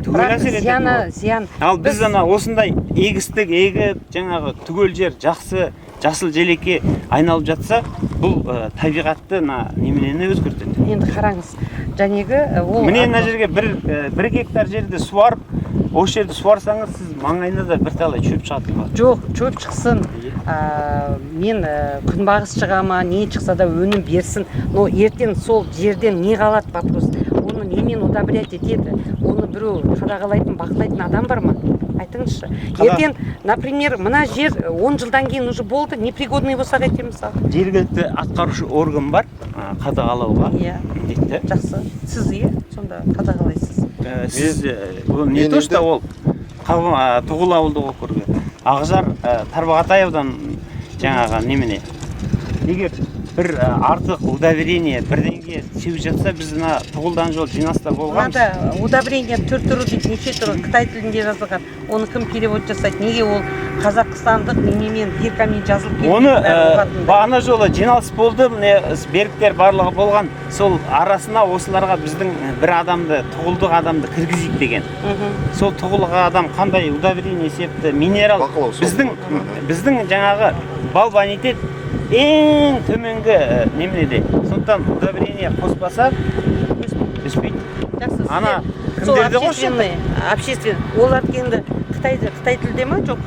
Speaker 9: түгел әсер ететін.
Speaker 1: Зиян.
Speaker 9: Ал біз ана осындай егістік егіп, жаңағы түгел жер жақсы жасыл желекке айналып жатса, бұл табиғатты неменені өзгертеді.
Speaker 1: Енді қараңыз, жәнегі ол
Speaker 9: міне мына жерге бір гектар жерді суарып, осы жерді суарсаңыз, сіз маңайында да бірталай шөп шығатын болады.
Speaker 1: Жоқ, шөп шықсын. Мен күнбағыс шыға ма, не шықса да өнім берсін. Но ертең сол жерден не қалады вопрос. Оны немен удобрять етеді? Оны біреу қадағалайтын, бақылайтын адам бар ма? Айтыңызшы. Ертең, например, мына жер 10 жылдан кейін уже болды, непригодный болса қайтеміз мысалы.
Speaker 9: Жергілікті атқарушы орган бар, қадағалауға міндетті.
Speaker 1: Жақсы. Сіз иә, сонда қадағалайсыз.
Speaker 9: Сіз, ол не то, что ол Тұғыл ауылдық округі, Ақжар, Тарбағатай аудан жаңағы немене. Егер Бір артық удобрение бірдеңе сеуіп жатса, біз мына Тұғылдан жол жиналыста болғанбыз.
Speaker 1: Мынада удобрение түр түрі дейді, неше түрі қытай тілінде жазылған. Оны кім перевод жасайды? Неге ол қазақстандық немен, биркамен жазылып келген?
Speaker 9: Оны бағана жолы жиналыс болды, міне, беріктер барлығы болған. Сол арасына осыларға біздің бір адамды, тұғылдық адамды кіргізейік деген. Сол тұғылға адам қандай удобрение септі, минерал. Біздің жаңағы бал бонитет ең төменгі неменеде. Сондықтан удобрение қоспаса өспейді.
Speaker 1: Жақсы.
Speaker 9: Ана
Speaker 1: Сол
Speaker 9: кімдерде қосып
Speaker 1: общественный, общественный. Олар енді қытай тілде ма, жоқ,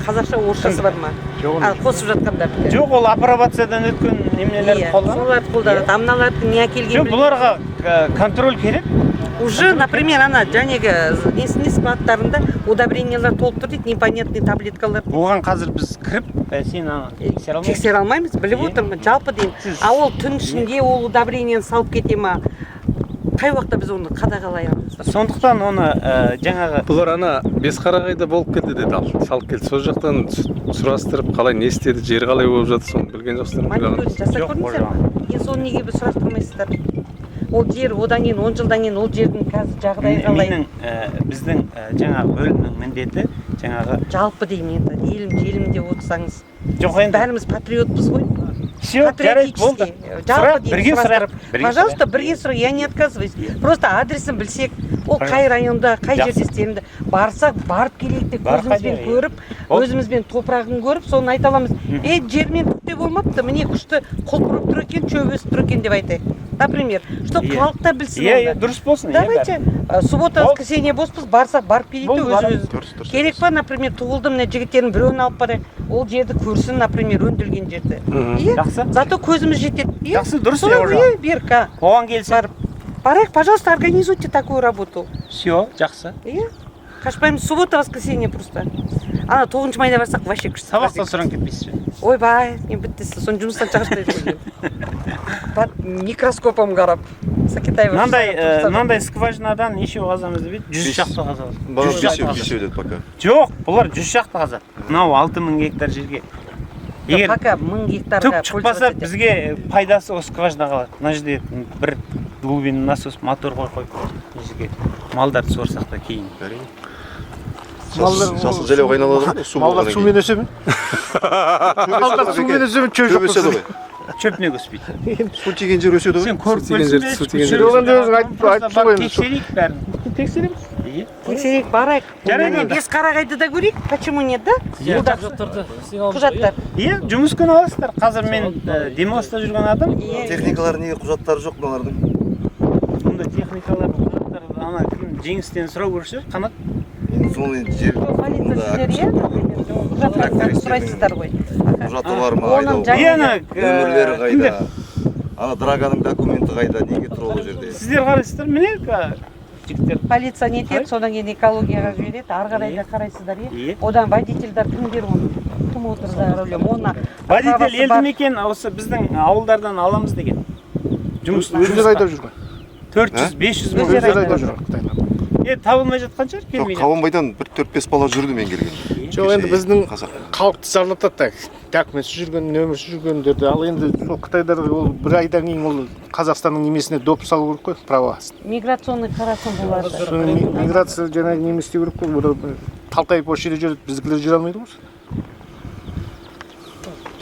Speaker 1: қазақша, орысшасы бар ма?
Speaker 9: Жоқ.
Speaker 1: А, қосып жатқандар.
Speaker 9: Жоқ, ол апробациядан өткен неменелерді
Speaker 1: Иә,
Speaker 9: қолданады.
Speaker 1: соларды қолданады. А мыналардың не әкелген?
Speaker 9: Жоқ, бұларға контроль керек.
Speaker 1: Уже, например, ана жәнегі несінде, складтарында удобрениялар толып тұр дейді, непонятный таблеткалар.
Speaker 9: Оған қазір біз кіріп, сен ана тексере алмайсың.
Speaker 1: Тексере алмаймыз, біліп отырмын, жалпы деймін. А ол түн ішінде ол удобрениені салып кете ма? Қай уақытта біз оны қадағалай аламыз?
Speaker 9: Сондықтан оны жаңағы
Speaker 5: Бұлар ана Бесқарағайда болып келді деді, ал салып келді. Сол жақтан сұрастырып, қалай, не істеді, жер қалай болып жатыр, соны білген жоқсыздар ма?
Speaker 1: Мониторинг жасап көрдіңіздер ма? Енді соны неге біз сұрастырмайсыздар? Ол жер одан кейін, 10 жылдан кейін ол жердің қазір жағдайы қалай?
Speaker 9: Менің біздің жаңағы бөлімнің міндеті жаңағы
Speaker 1: Жалпы деймін енді, елім желім деп отырсаңыз.
Speaker 9: Жоқ, енді
Speaker 1: бәріміз патриотпыз ғой.
Speaker 9: Все, жарайды, болды.
Speaker 1: Жалпы
Speaker 9: Сұрақ,
Speaker 1: деймін,
Speaker 9: бірге
Speaker 1: сұрастырып.
Speaker 9: сұрайық, бірге
Speaker 1: Пожалуйста,
Speaker 9: сұрайық.
Speaker 1: бірге сұрақ, я не отказываюсь. Просто адресін білсек, ол қай районда, қай жерде істерінде, барсақ, барып келейік деп,
Speaker 9: Барып
Speaker 1: көзімізбен
Speaker 9: қайтайық,
Speaker 1: көріп,
Speaker 9: Болды.
Speaker 1: өзімізбен топырағын көріп, соны айта аламыз. Ей, жермен түк те болмапты, міне, күшті құлпырып тұр екен, шөп өсіп тұр екен деп айтайық. Например, чтоб халық та білсін
Speaker 9: Иә,
Speaker 1: онда.
Speaker 9: иә, дұрыс болсын, иә,
Speaker 1: Давайте, суббота, воскресенье боспыз, барсақ, барып келейік те
Speaker 9: Болды,
Speaker 1: өз
Speaker 9: барамыз.
Speaker 1: өзіміз. Керек па, например, Тұғылды міне жігіттердің біреуін алып барайық, ол жерді көрсін, например, өнделген жерді. Иә,
Speaker 9: Жақсы.
Speaker 1: зато көзіміз жетеді. Иә,
Speaker 9: Жақсы, дұрыс,
Speaker 1: солай
Speaker 9: иә,
Speaker 1: ғой, Берік, а.
Speaker 9: Оған келсек.
Speaker 1: Барып, барайық, пожалуйста, организуйте такую работу.
Speaker 9: Все, жақсы.
Speaker 1: Иә, қашпаймыз, суббота, воскресенье просто. Ана 9 майда барсақ, вообще күшті.
Speaker 9: Сабақтан сұран кетпейсіз бе?
Speaker 1: Ойбай, не бітті, соны жұмыстан шығарып. Барып микроскопом қарап. Сакитаева.
Speaker 9: Мынандай скважинадан нешеу қазамыз деп еді? 100 шақты қазамыз.
Speaker 6: Бағана
Speaker 9: 100 шақты
Speaker 6: бесеу,
Speaker 9: қазады.
Speaker 6: бесеу деді пока.
Speaker 9: Жоқ, бұлар 100 шақты қазады. Мынау 6000 гектар жерге. Егер
Speaker 1: Пока 1000 гектарға
Speaker 9: түк шықпаса, бізге пайдасы осы скважина қалады. Мына жерде бір глубинный насос, мотор қойып қойып, мына жерге малдарды суарсақ та кейін.
Speaker 6: Әрине. Жасыл жайлауға айналады ғой, су
Speaker 7: Малдар
Speaker 6: болғаннан
Speaker 7: сумен
Speaker 6: кейін.
Speaker 7: өсе ме? Малдар сумен өсе ме? Шөп
Speaker 6: Шөп
Speaker 7: жоқ
Speaker 6: өседі ғой.
Speaker 9: Шөп неге өспейді?
Speaker 6: Су тиген жер өседі ғой.
Speaker 9: Сен көріп
Speaker 5: Су тиген
Speaker 9: көрсін
Speaker 5: жер,
Speaker 9: бе?
Speaker 5: су тиген жер.
Speaker 7: Жоқ, енді өзің айтып
Speaker 9: Просто
Speaker 7: айтып
Speaker 9: барып
Speaker 7: ғой енді.
Speaker 9: тексерейік бәрін.
Speaker 7: Тексереміз.
Speaker 9: Иә.
Speaker 1: Тексерейік, барайық.
Speaker 9: Жарайды
Speaker 1: Міне,
Speaker 9: онда.
Speaker 1: Бесқарағайды да көрейік, почему нет, да?
Speaker 9: Иә.
Speaker 10: Құжаттарды сен алып
Speaker 1: Құжаттар.
Speaker 9: Иә, жұмыс күні аласыздар. Қазір мен демалыста жүрген адам.
Speaker 11: Техникалар неге, құжаттары жоқ мыналардың?
Speaker 9: Мұнда техникалар, құжаттар ана кім, Жеңістен сұрау керек шығар, Қанат.
Speaker 11: Енді соны енді жер
Speaker 1: Полиция сіздер, иә, құжаттарды сұрайсыздар ғой.
Speaker 11: Құжаты бар ма,
Speaker 1: Оның
Speaker 11: айдау?
Speaker 1: жаңағы-
Speaker 9: Иә, ана,
Speaker 11: Нөмірлері қайда?
Speaker 9: кімдер?
Speaker 11: Ана драганың документі қайда? Неге тұр ол жерде?
Speaker 9: Сіздер қарайсыздар, міне, жігіттер.
Speaker 1: Полиция не етеді, содан кейін экологияға жібереді, ары қарай да қарайсыздар, иә?
Speaker 9: Иә.
Speaker 1: Одан водительдер кімдер оны? Кім отыр за рулем? Оны
Speaker 9: Водитель
Speaker 1: правасы
Speaker 9: елді
Speaker 1: бар.
Speaker 9: мекен осы біздің ауылдардан аламыз деген. Жұмыс
Speaker 7: Өздері айдап жүрген.
Speaker 9: 400 500 мың.
Speaker 7: Өздері айдап жүрген қытайлар.
Speaker 9: Е, табылмай жатқан шығар,
Speaker 6: Жоқ,
Speaker 9: келмей жатқан.
Speaker 6: Қабанбайдан бір 4-5 бала жүрді мен келгенде.
Speaker 7: Жоқ, енді
Speaker 6: Кеше
Speaker 7: біздің
Speaker 6: қазақ.
Speaker 7: халықты зарлатады да, документсіз жүрген, нөмірсіз жүргендерді. Ал енді сол қытайлар ол бір айдан кейін ол Қазақстанның немесіне доп салу керек қой, права.
Speaker 1: Миграционный қарасын бұларды.
Speaker 7: Соны миграция жаңағы неме істеу керек қой. Бұлар талтайып осы жерде жүреді, біздікілер жүре алмайды ғой.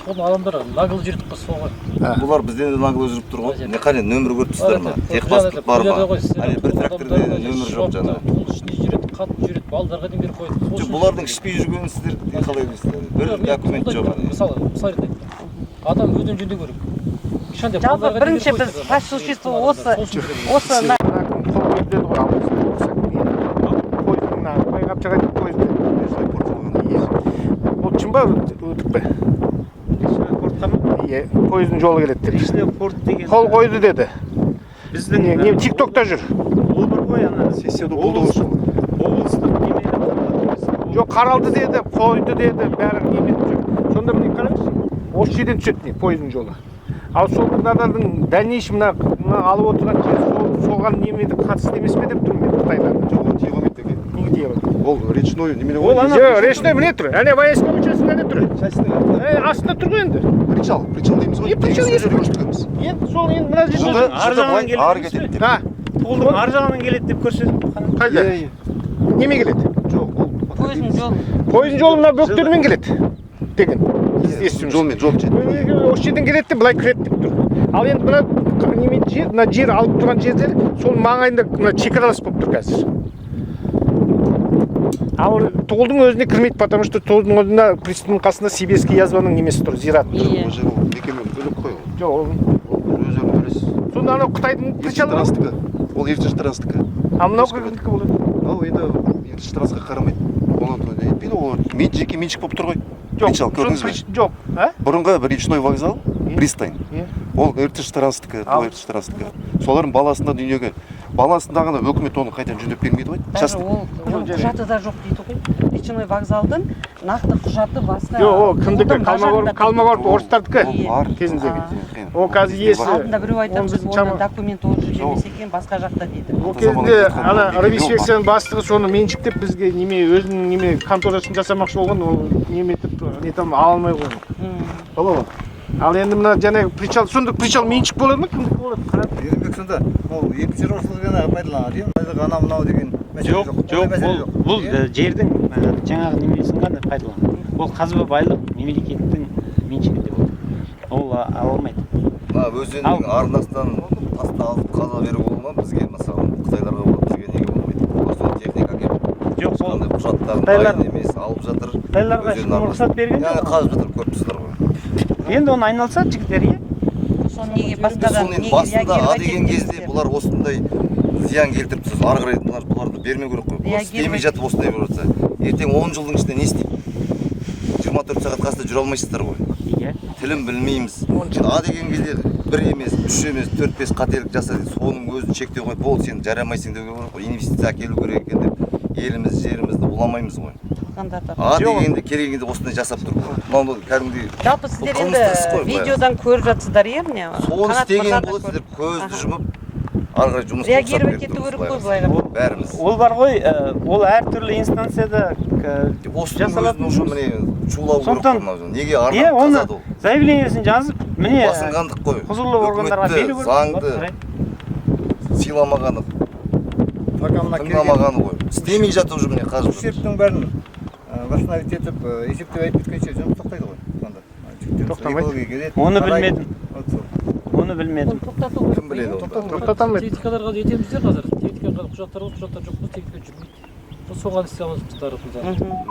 Speaker 10: Тұғын адамдар нагло жүреді қой сол ғой.
Speaker 11: Бұлар бізден де нагло жүріп тұр ғой. Не, қане, нөмір көріп тұрсыздар ма? Техпаспорт бар ма? Әне бір тракторде нөмір жоқ жаңа.
Speaker 10: Тұғын ішінде жүреді, қатты жүреді, балдарға дейін беріп қояды. Сол
Speaker 11: Жоқ,
Speaker 10: үшін
Speaker 11: бұлардың ішпей жүргенін сіздер қалай білесіздер? Бір
Speaker 10: Жоқ, мен
Speaker 11: документ
Speaker 10: қолдаймын.
Speaker 11: жоқ әне.
Speaker 10: Мысалы, мысал ретінде айттым. Адам өзін жөндеу керек. Ешқандай
Speaker 1: Жалпы
Speaker 10: балдарға дейін
Speaker 1: бірінші
Speaker 10: беріп
Speaker 1: біз
Speaker 10: қойды.
Speaker 1: по существу осы
Speaker 7: Қол қойып деді ғой, пойыздың мына Байқапчағай пойызды. Ол шын ба, өтірік пе? Иә, пойыздың жолы келеді деп.
Speaker 9: Речной порт деген.
Speaker 7: Қол қойды деді.
Speaker 9: Біздің
Speaker 7: Не, тиктокта жүр.
Speaker 9: Ол бір ғой ана.
Speaker 6: Сессияда болды ғой сол.
Speaker 9: Облыстық немене.
Speaker 7: Жоқ, қаралды деді, қойды деді, бәрі немен жүр. Сонда міне қараңызшы, осы жерден түседі не, пойыздың жолы. Ал сол мыналардың дальнейший мына алып отырған жер сол соған немен қатысты емес пе деп тұрмын мен қытайлардың.
Speaker 6: Жоқ, ол тие алмайды екен.
Speaker 7: Неге істей алады?
Speaker 6: Ол речной немене
Speaker 7: Ол ана жоқ, речной міне тұр. Әне военский учаскесі әне тұр. Астында тұр ғой енді.
Speaker 6: Причал, причал дейміз ғой.
Speaker 7: Е, причал есть. Енді сол енді мына жерде
Speaker 9: ар жағынан келеді.
Speaker 6: Ары кетеді деп.
Speaker 9: Тұғылдың ар жағынан келеді деп көрсетіп.
Speaker 7: Қайда? Неме келеді?
Speaker 6: Жоқ, ол
Speaker 1: Пойыздың жолы.
Speaker 7: Пойыздың жолы мына бөктермен келеді деген. Естуіміз.
Speaker 6: Жолмен жол жетеді.
Speaker 7: Осы жерден келеді де былай кіреді деп тұр. Ал енді мына неме жер, мына жер алып тұрған жерлер сол маңайында мына шекаралас болып тұр қазір. Ал Тұғылдың өзіне кірмейді, потому что Тұғылдың өзінде пристанның қасында Сибирский язваның немесі тұр, зираты тұр.
Speaker 6: Ол жер ол мекеме бөлек қой ол.
Speaker 7: Жоқ, ол
Speaker 6: өздерінің бөлесі.
Speaker 7: Сонда анау Қытайдың причалы ма?
Speaker 6: Транстікі. Ол Иртыш транстікі.
Speaker 7: А мынау кімдікі болады?
Speaker 6: Ал енді Иртыш трансқа қарамайды. Оны етпейді, ол мен жеке меншік болып тұр ғой.
Speaker 7: Жоқ,
Speaker 6: Причал көрдіңіз бе?
Speaker 7: Жоқ, а?
Speaker 6: Бұрынғы речной вокзал, пристань. Ол Иртыш транстікі, ол Иртыш транстікі. Солардың баласында дүниеге, баласындағыны өкімет оны қайтадан жөндеп бермейді ғой.
Speaker 1: Даже ол құжаты да жоқ дейді ғой. Речной вокзалдың нақты құжаты басқа.
Speaker 7: Жоқ, ол кімдікі? Колмогоров орыстардікі кезіндегі. Ол қазір иесі.
Speaker 1: Алдында біреу айтады, біз оның документі ол жерде емес екен, басқа жақта дейді.
Speaker 7: Ол кезінде ана рыбинспекцияның бастығы соны меншіктеп бізге неме өзінің неме конторасын жасамақшы болған, ол неме етіп не там ала алмай қойған. Бола. Ал енді мына жаңағы причал, сонда причал меншік болады ма, кімдікі болады? Қарап.
Speaker 4: Ерімбек сонда ол екі шаруашылық ғана пайдаланады, иә? Байлық ана мынау деген мәселе
Speaker 9: жоқ. Жоқ, бұл жердің жаңағы немесін ғана пайдаланады. Ол қазба байлық мемлекеттің меншігінде болады. Ол ала алмайды.
Speaker 11: Мына өзеннің арнасынан тасты алып қаза беру бола ма бізге, мысалы, қытайларға болады, бізге неге болмайды? Олар сол техника әкеліп,
Speaker 9: жоқ, ол
Speaker 11: құжаттарын дайын емес, алып жатыр.
Speaker 9: Қытайларға ешкім рұқсат берген жоқ.
Speaker 11: Яғни қазып жатыр, көріп тұрсыздар ғой.
Speaker 9: Енді оны айналысады жігіттер, иә?
Speaker 1: Соны неге басқадан
Speaker 11: неге басында А деген кезде бұлар осындай зиян келтіріп тұрсыз, ары қарай бұларды бермеу керек қой. Бұлар істемей жатып осындай болып жатса, ертең 10 жылдың ішінде не істейді? 24 сағат қасында жүре алмайсыздар ғой.
Speaker 9: Иә.
Speaker 11: Тілін білмейміз. А деген кезде бір емес, үш емес, 4-5 қателік жаса дейді. Соның өзін шектеу қойып, болды, сен жарамайсың деуге болады ғой. Инвестиция әкелу керек екен деп еліміз, жерімізді буламаймыз ғой. А дегенде келгенде осындай жасап тұр. Мынау кәдімгідей.
Speaker 1: Жалпы сіздер енді видеодан көріп жатсыздар, иә, міне.
Speaker 11: Соны істеген болады, сіздер көзді жұмып ары қарай жұмыс
Speaker 1: реагировать ету керек қой былай қарап.
Speaker 11: Бәріміз.
Speaker 9: Ол бар ғой, ол әртүрлі инстанцияда
Speaker 11: жасалатын уже міне шулау керек қой мынау. Неге арнап қазады ол?
Speaker 9: Заявлениесін жазып, міне
Speaker 11: басынғандық қой.
Speaker 9: Құзырлы органдарға беру керек.
Speaker 11: Заңды сыйламағаны, тыңдамағаны ғой. Істемей жатып уже міне қазып жатыр.
Speaker 4: Шерттің бәрін восстановить етіп, есептеп айтып біткенше жұмыс тоқтайды ғой сонда.
Speaker 9: Тоқтамайды. Оны білмедім. Оны білмедім.
Speaker 11: Кім біледі оны?
Speaker 7: Тоқтата алмайды.
Speaker 10: Техникаларға жетеміз де қазір. Техникаға құжаттар бар, құжаттар жоқ болса техника жүрмейді. Соған істей алмаймыз біз тарапымыздан.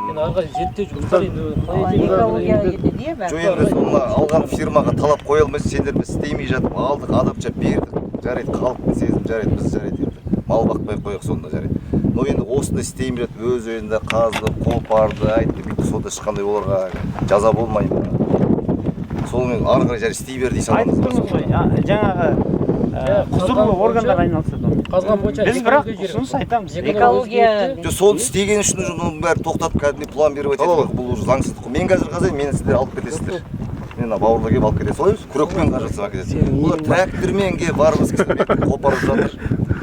Speaker 10: Енді ары қарай зерттеу жұмыстары енді қалай
Speaker 1: Экология кетеді, иә, бәрі.
Speaker 11: Жоқ, енді соны алған фирмаға талап қоя алмайсыз, сендер біз істемей жатып алдық, адамша бердік. Жарайды, халықтың сезімі жарайды, біз жарайды енді. Мал бақпай қояйық сонда жарайды. Но енді осыны істеймін жатып, өз өзінде қазды, қопарды, айтты, бүйтті, сонда ешқандай оларға жаза болмай ма? Сонымен ары қарай жарайды істей бер дей саламыз.
Speaker 9: Айтып тұрмыз ғой, жаңағы құзырлы органдар айналысады онымен.
Speaker 10: Қазған бойынша
Speaker 9: біз бірақ ұсыныс айтамыз.
Speaker 1: Экология.
Speaker 11: Жоқ, соны істеген үшін уже мұның бәрі тоқтатып кәдімгідей план беріп айтады. Бұл уже заңсыздық қой. Мен қазір қазайын, мені сіздер алып кетесіздер. Мен мына бауырлар келіп алып кетеді. Солай емес, күрекпен қазып жатсам әкетеді. Олар трактормен келіп барымыз кісімен қопарып жатыр.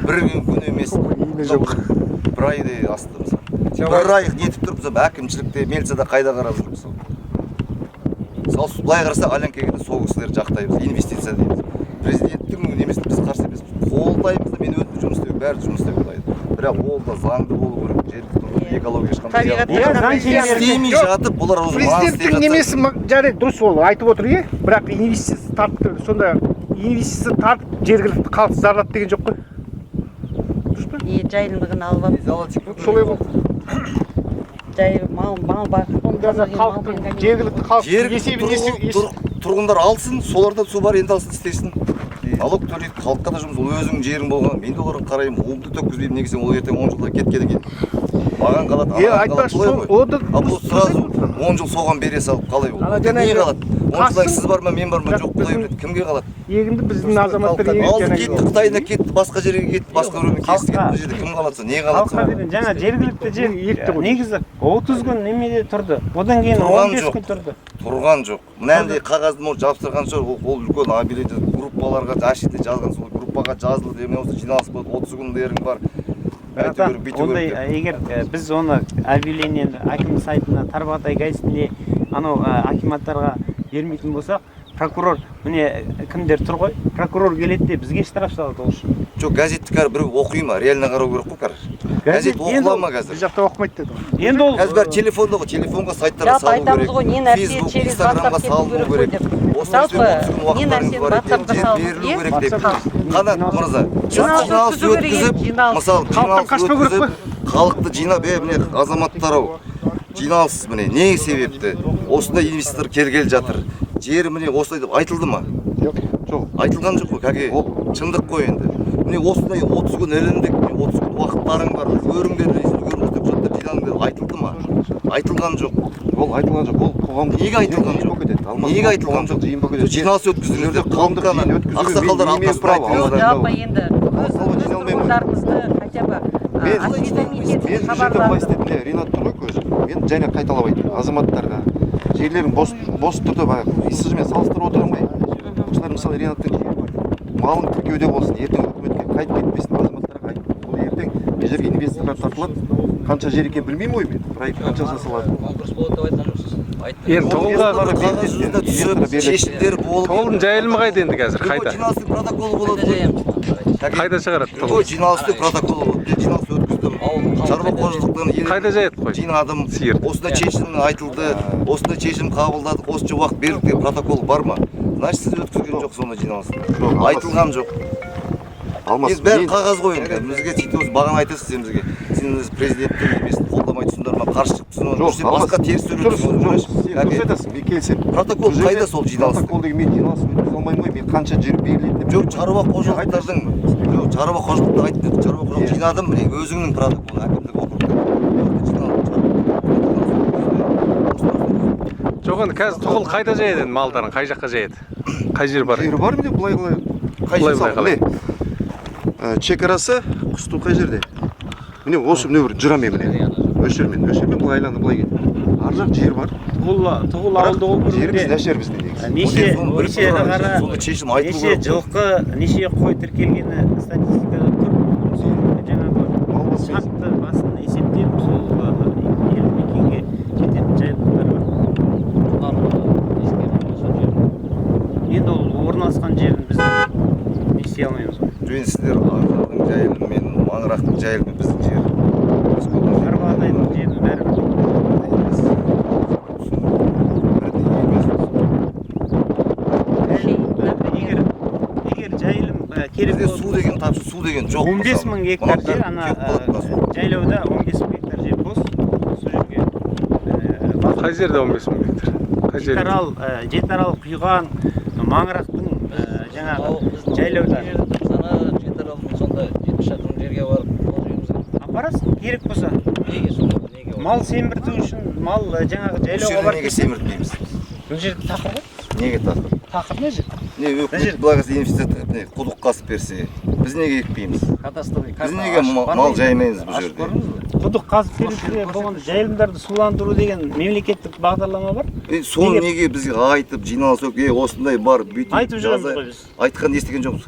Speaker 11: Бір күн емес. Бір айдай асты мысалы. Бір ай нетіп тұрып мысалы әкімшілікте, милицияда қайда қарап жүр мысалы. Мысалы былай қарасақ, Алян келгенде сол кісілерді жақтаймыз, инвестиция дейміз. Президенттің немесін біз қарсы емеспіз. Қолдаймыз да, мен өзім жұмыс істеу, бәрі жұмыс істеу қолдайды. Бірақ ол да заңды болу керек, жергілікті экология ешқандай зиян. Істемей жатып, бұлар уже
Speaker 7: Президенттің немесі жарайды, дұрыс ол айтып отыр, иә? Бірақ инвестиция тартты, сонда инвестиция тартып жергілікті халықты зарлат деген жоқ қой. Дұрыс па?
Speaker 1: Е, жайылымдығын алып алып.
Speaker 7: Солай ғой.
Speaker 1: Жай мал бар.
Speaker 7: Халықтың жергілікті халық есебін
Speaker 11: тұрғындар алсын, соларда су бар, енді алсын, істесін. Налог төлейді, халыққа да жұмыс, ол өзіңнің жерің болған, мен де оларға қараймын, уымды төккізбеймін, неге десең, ол ертең 10 жылда кеткен екен. Маған қалады, анаған қалады, солай ғой. Ал бұл сразу 10 жыл соған бере салып, қалай ол? Не қалады? 10 жылдан сіз бар ма, мен бар ма, жоқ, құдай біледі, кімге қалады?
Speaker 7: Егінді біздің азаматтар егеді.
Speaker 11: Алды кетті, Қытайына кетті, басқа жерге кетті, басқа біреумен келісті кетті, бұл жерде кім қалады, не қалады?
Speaker 9: Халыққа деген жаңа жергілікті жер негізі 30 күн немеде тұрды. Одан кейін 15 күн тұрды.
Speaker 11: Тұрған жоқ. Мынандай қағазды может жабыстырған шығар, ол үлкен объявление группаларға әшейінде жазған, сол группаға жазылды, міне осы жиналыс болды, 30 күндерің бар.
Speaker 9: Братан, ондай егер біз оны объявлениені әкім сайтына, Тарбағатай газетіне, анау акиматтарға бермейтін болсақ, прокурор, міне кімдер тұр ғой, прокурор келеді де бізге штраф салады ол үшін.
Speaker 11: Жоқ, газетті қазір біреу оқи ма? Реально қарау керек қой қазір. Газет оқыла ма қазір?
Speaker 7: Бұл жақта оқымайды деді ғой.
Speaker 9: Енді ол
Speaker 11: қазір бәрі телефонда ғой, телефонға сайттарға
Speaker 1: Жалпы
Speaker 11: салу
Speaker 1: айтамыз
Speaker 11: керек.
Speaker 1: ғой, не нәрсе
Speaker 11: Facebook,
Speaker 1: через
Speaker 11: Инстаграмға
Speaker 1: WhatsApp кету
Speaker 11: салу
Speaker 1: керек қой
Speaker 11: керек.
Speaker 1: деп.
Speaker 11: Осы
Speaker 1: Жалпы, не
Speaker 11: нәрсе
Speaker 1: нәрсені WhatsApp-қа
Speaker 11: жер
Speaker 1: салу
Speaker 11: берілу
Speaker 1: керек,
Speaker 11: керек деп. Қанат мырза,
Speaker 1: Жиналыс
Speaker 11: жиналыс
Speaker 1: өткізу керек,
Speaker 11: өткізіп,
Speaker 1: жиналыс.
Speaker 11: мысалы,
Speaker 7: Халықтан
Speaker 11: жиналыс
Speaker 7: қашпау керек
Speaker 11: өткізіп, халықты жинап, міне азаматтар ау, жиналыс міне не себепті осындай инвестор келгелі жатыр, жер міне осылай деп айтылды ма?
Speaker 4: Жоқ. Жоқ.
Speaker 11: Айтылған жоқ қой, кәке. Шындық қой енді. Міне осындай 30 күн іліндік, міне 30 күн уақыттарың бар, көріңдер, көріңдер деп құжаттар жиналыңдар деп айтылды ма? Айтылған жоқ.
Speaker 6: Ол айтылған жоқ. Ол қоғамдық
Speaker 11: Неге айтылған жоқ? Неге айтылған жоқ?
Speaker 6: Жиын болып кетеді.
Speaker 11: Жиналыс өткізіңдер,
Speaker 6: Қоғамдық жиын өткізуге
Speaker 11: ақсақалдар
Speaker 6: мен
Speaker 11: алқасында
Speaker 6: право.
Speaker 11: айтылды.
Speaker 1: Жалпы енді өз тұрғындарымызды хотя бы
Speaker 6: Мен
Speaker 1: осведомить етіп
Speaker 6: мен бұл жерде
Speaker 1: хабарландырып.
Speaker 6: былай істедім. Міне Ринат тұр ғой көзі. Мен және қайталап айтайын азаматтарға. Жерлерің бос тұрды баяғы. ИСЖ-мен салыстырып отырмын ғой. Осылар мысалы Ринаттың жері бар. Малын тіркеуде болсын, ертең үкіметке қайтып кетпесін, азаматтарға айт. Бұл ертең мына жерге инвесторлар тартылады. Қанша жер екенін білмеймін ғой мен. Проект қанша жасалады.
Speaker 10: Конкурс болады деп айтқан жоқсыз.
Speaker 5: Енді Тұғылға
Speaker 11: Шешімдер болып.
Speaker 5: Тұғылдың жайылымы қайда енді қазір? Қайда?
Speaker 11: Жиналыстың протоколы болады ғой.
Speaker 5: Қайда шығарады
Speaker 11: Любой
Speaker 5: Тұғыл?
Speaker 11: жиналыстың протоколы болады. Мен жиналыс өткіздім. Шаруа қожалықтан
Speaker 5: Қайда жаяды қой?
Speaker 11: Жинадым. Осындай шешім айтылды, осындай шешім қабылдадық, осынша уақыт берілді деген протокол бар ма? Значит, сіз өткізген жоқсыз ондай жиналысты. Айтылған жоқ.
Speaker 6: Алмас,
Speaker 11: Енді бәрі қағаз ғой енді. Бізге сөйтіп осы бағана айтасыз сен бізге. Сен президенттің немесін қолдамай тұрсыңдар ма, қарсы шығып тұрсың
Speaker 6: Жоқ,
Speaker 11: сен басқа теріс сөйлеп
Speaker 6: дұрыс,
Speaker 11: тұрсың
Speaker 6: жоқ,
Speaker 11: ғой,
Speaker 6: сен дұрыс айтасың, мен келісемін.
Speaker 11: Протокол
Speaker 6: Бұл жерде
Speaker 11: қайда сол жиналыстың?
Speaker 6: Протокол деген мен жиналыс өткізе алмаймын ғой, мен қанша жер беріледі деп.
Speaker 11: Жоқ, шаруа қожалықтардың, жоқ, шаруа қожалықты айтты. Шаруа қожалық жинадым, міне өзіңнің протоколың, әкімдік округта.
Speaker 5: Жоқ, енді қазір Тұғыл қайда жаяды енді малдарын, қай жаққа жаяды? Қай жер бар?
Speaker 6: Жері бар міне былай былай. Қай
Speaker 5: Былай
Speaker 6: жер
Speaker 5: былай қалай?
Speaker 6: міне. Шекарасы Құстың қай жерде? Міне осы міне бір жырамен міне. Осы жермен, осы жермен былай айланып былай кетті. Ар жақ жер бар.
Speaker 9: Тұғыл ауылдық округінде
Speaker 6: Жеріміз нашар бізде негізі.
Speaker 9: Неше неше жылқы, неше қой тіркелгені статистикада тұр. Сол жаңағы шартты басын есептеп, сол елді мекенге жететін жайылымдар бар. Енді ол орналасқан жерін біз не істей алмаймыз ғой.
Speaker 11: Жоқ, енді сіздер Арқардың жайылымы мен Маңырақтың жайылымы біздің жер.
Speaker 9: Тарбағатайдың жерінің бәрі бір. Егер жайылым керек
Speaker 11: Бізде су деген тапшы, су деген жоқ.
Speaker 9: 15 мың гектар жер, ана жайлауда 15 мың гектар жер бос, сол жерге.
Speaker 5: Қай жерде 15 мың гектар? Қай жерде?
Speaker 9: Жетіарал, Құйған, Маңырақтың жаңағы жайлауда.
Speaker 10: Жетіаралдың сонда 70 шақырым жерге барып, мал жегіміз.
Speaker 9: Апарасың, керек болса.
Speaker 10: Неге сонда? Неге?
Speaker 9: Мал семірту үшін, мал жаңағы жайлауға барып
Speaker 11: Неге семіртпейміз?
Speaker 9: Бұл жерде тақыр ғой.
Speaker 11: Неге тақыр?
Speaker 9: Тақыр не жер?
Speaker 11: Не, өкімет былай қараса инвестиция тығып, не, құдық қазып берсе, біз неге екпейміз? Біз неге мал жаймаймыз бұл жерде?
Speaker 9: Құдық қазып беруге болғанда жайылымдарды суландыру деген мемлекеттік бағдарлама бар.
Speaker 11: Соны неге бізге айтып, жиналыс өткізіп, осындай бар, бүйтіп
Speaker 9: Айтып жүреміз ғой біз.
Speaker 11: Айтқан естіген жоқпыз.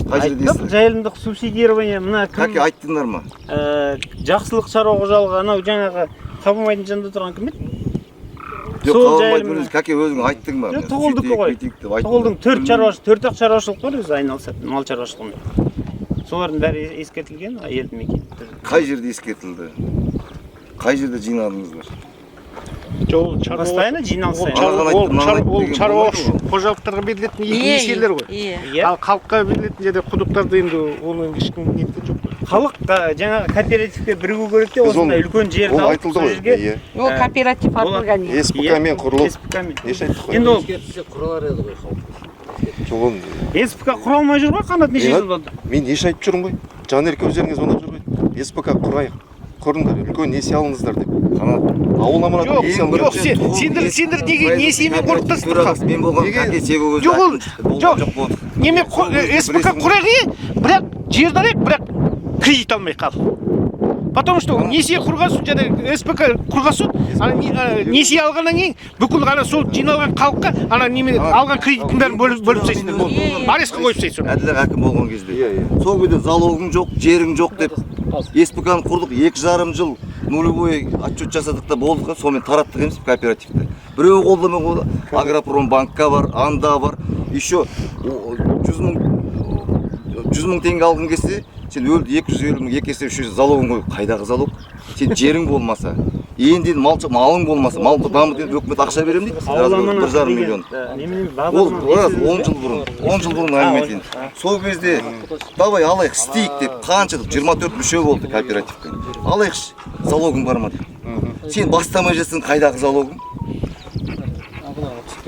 Speaker 11: Қай жерде
Speaker 9: Айттық,
Speaker 11: естідік?
Speaker 9: жайылымдық субсидирование мына кім?
Speaker 11: Кәке, айттыңдар ма?
Speaker 9: Жақсылық шаруа қожалығы анау жаңағы Қабылмайдың жанында тұрған кім еді?
Speaker 11: Жоқ,
Speaker 9: Сол
Speaker 11: Қабылмайдың
Speaker 9: жайылымның-
Speaker 11: өзі, кәке өзің айттың ба?
Speaker 9: Жоқ, Тұғылдікі ғой. Тұғылдың төрт шаруашылық бар өзі айналысады мал шаруашылығымен. Солардың бәрі ескертілген елді мекен.
Speaker 11: Қай жерде ескертілді? Қай жерде жинадыңыздар?
Speaker 7: Жоқ, ол
Speaker 9: Постоянно жиналыс сайын.
Speaker 7: Ол шаруа қожалықтарға берілетін несиелер ғой. Ал халыққа берілетін жерде құдықтарды енді оны ешкім неткен жоқ қой.
Speaker 9: Халық жаңағы кооперативке бірігу керек те, осындай үлкен жерді алып сол жерге.
Speaker 1: Ол кооператив арқылы.
Speaker 6: СПК-мен құрылып.
Speaker 9: СПК-мен.
Speaker 6: Неше айттық қой?
Speaker 9: Енді ол
Speaker 10: Құралар еді ғой халық.
Speaker 6: Жоқ, оны
Speaker 9: СПК құра алмай жүр ғой, Қанат неше жыл болды?
Speaker 6: Мен неше айтып жүрмін ғой. Жанерке өздеріңіз звондап жүр ғой. СПК құрайық. Құрыңдар, үлкен несие алыңыздар деп.
Speaker 11: Қанат.
Speaker 6: Ауыл аманаты
Speaker 7: Жоқ,
Speaker 6: несие алыңдар.
Speaker 7: жоқ, сендер неге несиемен қорқытасыңдар халықты?
Speaker 11: Мен болған кәке себебі
Speaker 7: Жоқ, ол жоқ. Неме СПК құрайық, бірақ жерді алайық, бірақ кредит алмай қал. Потому что несие құрған соң және СПК құрған соң Ана несие алғаннан кейін бүкіл ана сол жиналған халыққа ана неме алған кредиттің бәрін бөліп тастайсыңдар, болды. Арестқа қойып тастайсың.
Speaker 11: Әділ әкім болған кезде. Сол кезде залогың жоқ, жерің жоқ деп СПК-ны құрдық, 2,5 жыл нулевой отчет жасадық та болдық, сонымен тараттық емес кооперативті. Біреу қолдамай қойды, Агропром банкка бар, анда бар, еще 100 мың теңге алғың келсе, сен өлді 250 мың, 2 есе 3 есе залогың қой, қайдағы залог? Сен жерің болмаса, енді малың болмаса, мал дамыт енді өкімет ақша беремін дейді, 1,5 миллион. Ол рас 10 жыл бұрын, 10 жыл бұрын әңгіме айтайын. Сол кезде давай алайық, істейік деп қанша 24 мүше болды кооперативке. Алайықшы, залогың бар ма деп. Сен бастамай жатсың, қайдағы залогың?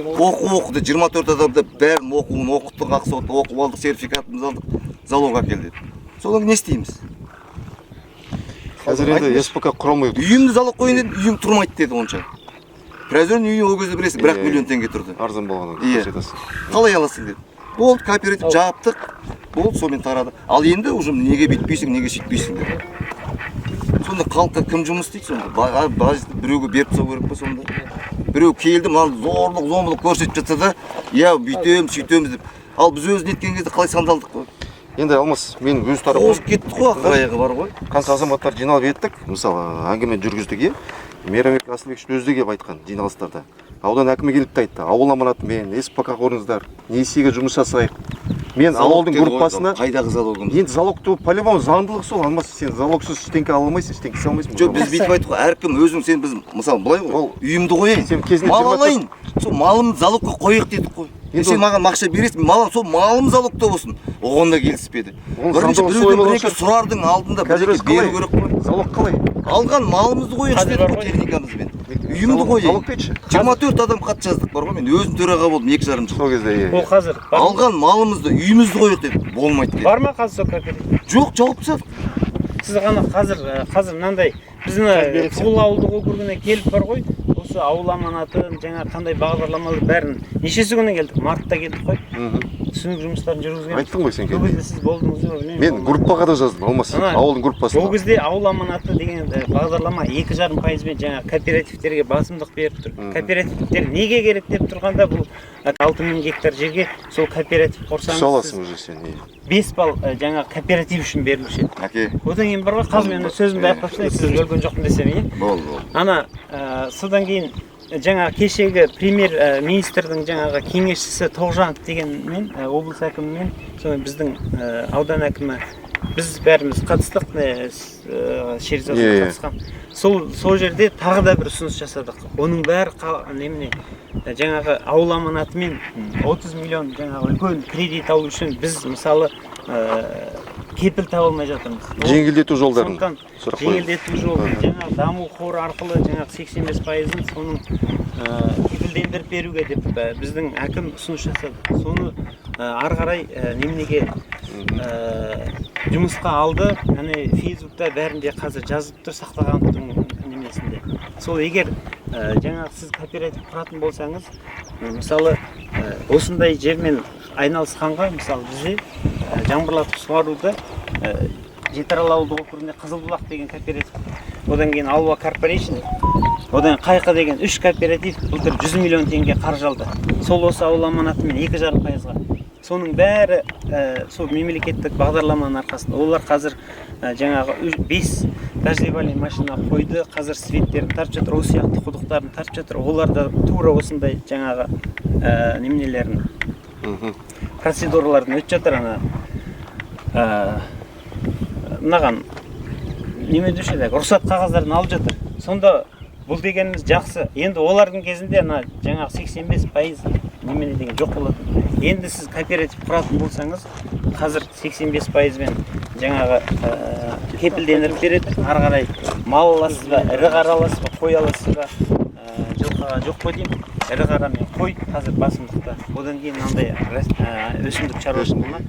Speaker 11: Оқу оқыды, 24 адамды бәрін оқуын оқыттық, ақсотты оқып алдық, сертификатымызды алдық, залог әкел деді. Содан не істейміз?
Speaker 6: Қазір енді СПК құрамай.
Speaker 11: Үйімді залог қойын дедім, үйім тұрмайды деді онша. Приозерный үйі ол кезде білесің, 1 миллион теңге тұрды.
Speaker 6: Арзан болғанын
Speaker 11: көрсетесің. Қалай аласың деді. Болды, кооператив жаптық, болды, сонымен тарады. Ал енді уже неге бүйтпейсің, неге сөйтпейсің деді. Сонда халыққа кім жұмыс істейді сонда? Біреуге беріп тастау керек па сонда? Біреу келді, мынаны зорлық, зомбылық көрсетіп жатса да, иә, бүйтеміз, сөйтеміз деп. Ал біз өзін неткен кезде қалай сандалдық қой?
Speaker 6: Енді Алмас, мен өз тарапым.
Speaker 11: Қозып кетті ғой, ақыр аяғы бар ғой.
Speaker 6: Қанша азаматтар жиналып еттік, мысалы, әңгіме жүргіздік, е? Мейрамбек Асылбекович өзі де келіп айтқан жиналыстарда. Аудан әкімі келіп те айтты, ауыл аманатымен, СПК құрыңыздар, несиеге жұмыс жасайық. Мен ауылдың группасына
Speaker 11: қайдағы залогымыз?
Speaker 6: Енді залогты по-любому заңдылық сол, Алмас, сен залогсыз ештеңке ала алмайсың, ештеңке істей алмайсың.
Speaker 11: Жоқ, біз бүйтіп айттық қой, әркім өзің сен біз, мысалы, былай ғой, үйімді қояйын, мал алайын, сол малымды залогқа қояйық дедік қой. Сен маған ақша бересің, мал, сол малым залогта болсын. Оған да келіспеді. Бірінші біреуден бір-екі сұрардың алдында бір-екі беру керек қой.
Speaker 6: Залог қалай?
Speaker 11: Алған малымызды қояйық дедік қой техникамызбен. Үйімді қояйық. 24 адам хат жаздық бар ғой, мен өзім төраға болдым 2,5 жыл.
Speaker 6: Сол кезде, иә.
Speaker 9: Ол қазір.
Speaker 11: Алған малымызды, үйімізді қояйық дедік. Болмайды деді.
Speaker 9: Бар ма қазір сол кооператив?
Speaker 11: Жоқ, жауып тастадық.
Speaker 9: Сіз ғана қазір мынандай біздің Тұғыл ауылдық округіне келіп бар ғой, осы ауыл аманатын, жаңа қандай бағдарламалар бәрін нешесі күні келдік? Мартта келдік қой. Түсінік жұмыстарын жүргізген.
Speaker 6: Айттың ғой сен
Speaker 9: келді. Ол кезде сіз болдыңыз ба, білмеймін.
Speaker 6: Мен группаға да жаздым, Алмас, ауылдың группасына.
Speaker 9: Ол кезде ауыл аманаты деген бағдарлама 2,5%-бен жаңа кооперативтерге басымдық беріп тұр. Кооперативтер неге керек деп тұрғанда бұл 6000 гектар жерге сол кооператив құрсаңыз,
Speaker 6: саласың уже сен.
Speaker 9: 5 балл жаңа кооператив үшін берілуші еді.
Speaker 11: Әке.
Speaker 9: Одан кейін бар ғой, қазір мен сөзімді аяқтап тастайын, сіз бөлген жоқпын десем, иә?
Speaker 11: Болды, болды.
Speaker 9: Ана, содан кейін жаңа кешегі премьер министрдің жаңағы кеңесшісі Тоғжанов дегенмен, облыс әкімімен, соны біздің аудан әкімі, біз бәріміз қатыстық, Шерзод қатысқан. Сол жерде тағы да бір ұсыныс жасадық. Оның бәрі немене, жаңағы ауыл аманатымен 30 миллион жаңағы үлкен кредит алу үшін біз мысалы кепіл таба алмай жатырмыз.
Speaker 6: Жеңілдету жолдарын сұрақ қойдым.
Speaker 9: Жеңілдету жолы, жаңағы даму қоры арқылы жаңағы 85%-ын соның кепілдендіріп беруге деп біздің әкім ұсыныс жасады. Соны ары қарай неменеге жұмысқа алды. Яғни Фейсбукта бәрінде қазір жазып тұр, сақтағандықтың немесінде. Сол егер жаңағы сіз кооператив құратын болсаңыз, мысалы осындай жермен айналысқанға, мысалы бізде жаңбырлатып суаруды Жетіарал ауылдық округінде Қызылбұлақ деген кооператив, одан кейін Алуа Корпорейшн, одан Қайқы деген 3 кооператив былтыр 100 миллион теңге қаржы алды. Сол осы ауыл аманатымен 2,5%-ға. Соның бәрі сол мемлекеттік бағдарламаның арқасында. Олар қазір жаңағы 5 дождевальный машина қойды, қазір светтерін тартып жатыр, осы сияқты құдықтарын тартып жатыр. Олар да тура осындай жаңағы неменелерін, процедураларын өтіп жатыр. Ана мынаған неме деуші еді, рұқсат қағаздарын алып жатыр. Сонда бұл дегеніміз жақсы. Енді олардың кезінде ана жаңағы 85% немене деген жоқ болатын. Енді сіз кооператив құратын болсаңыз, қазір 85%-бен жаңағы кепілдендіріп береді. Ары қарай мал аласыз ба, ірі қара аласыз ба, қой аласыз ба, жылқыға жоқ қой деймін. Ірі қара мен қой қазір басымдықта. Одан кейін мынандай өсімдік шаруашылығына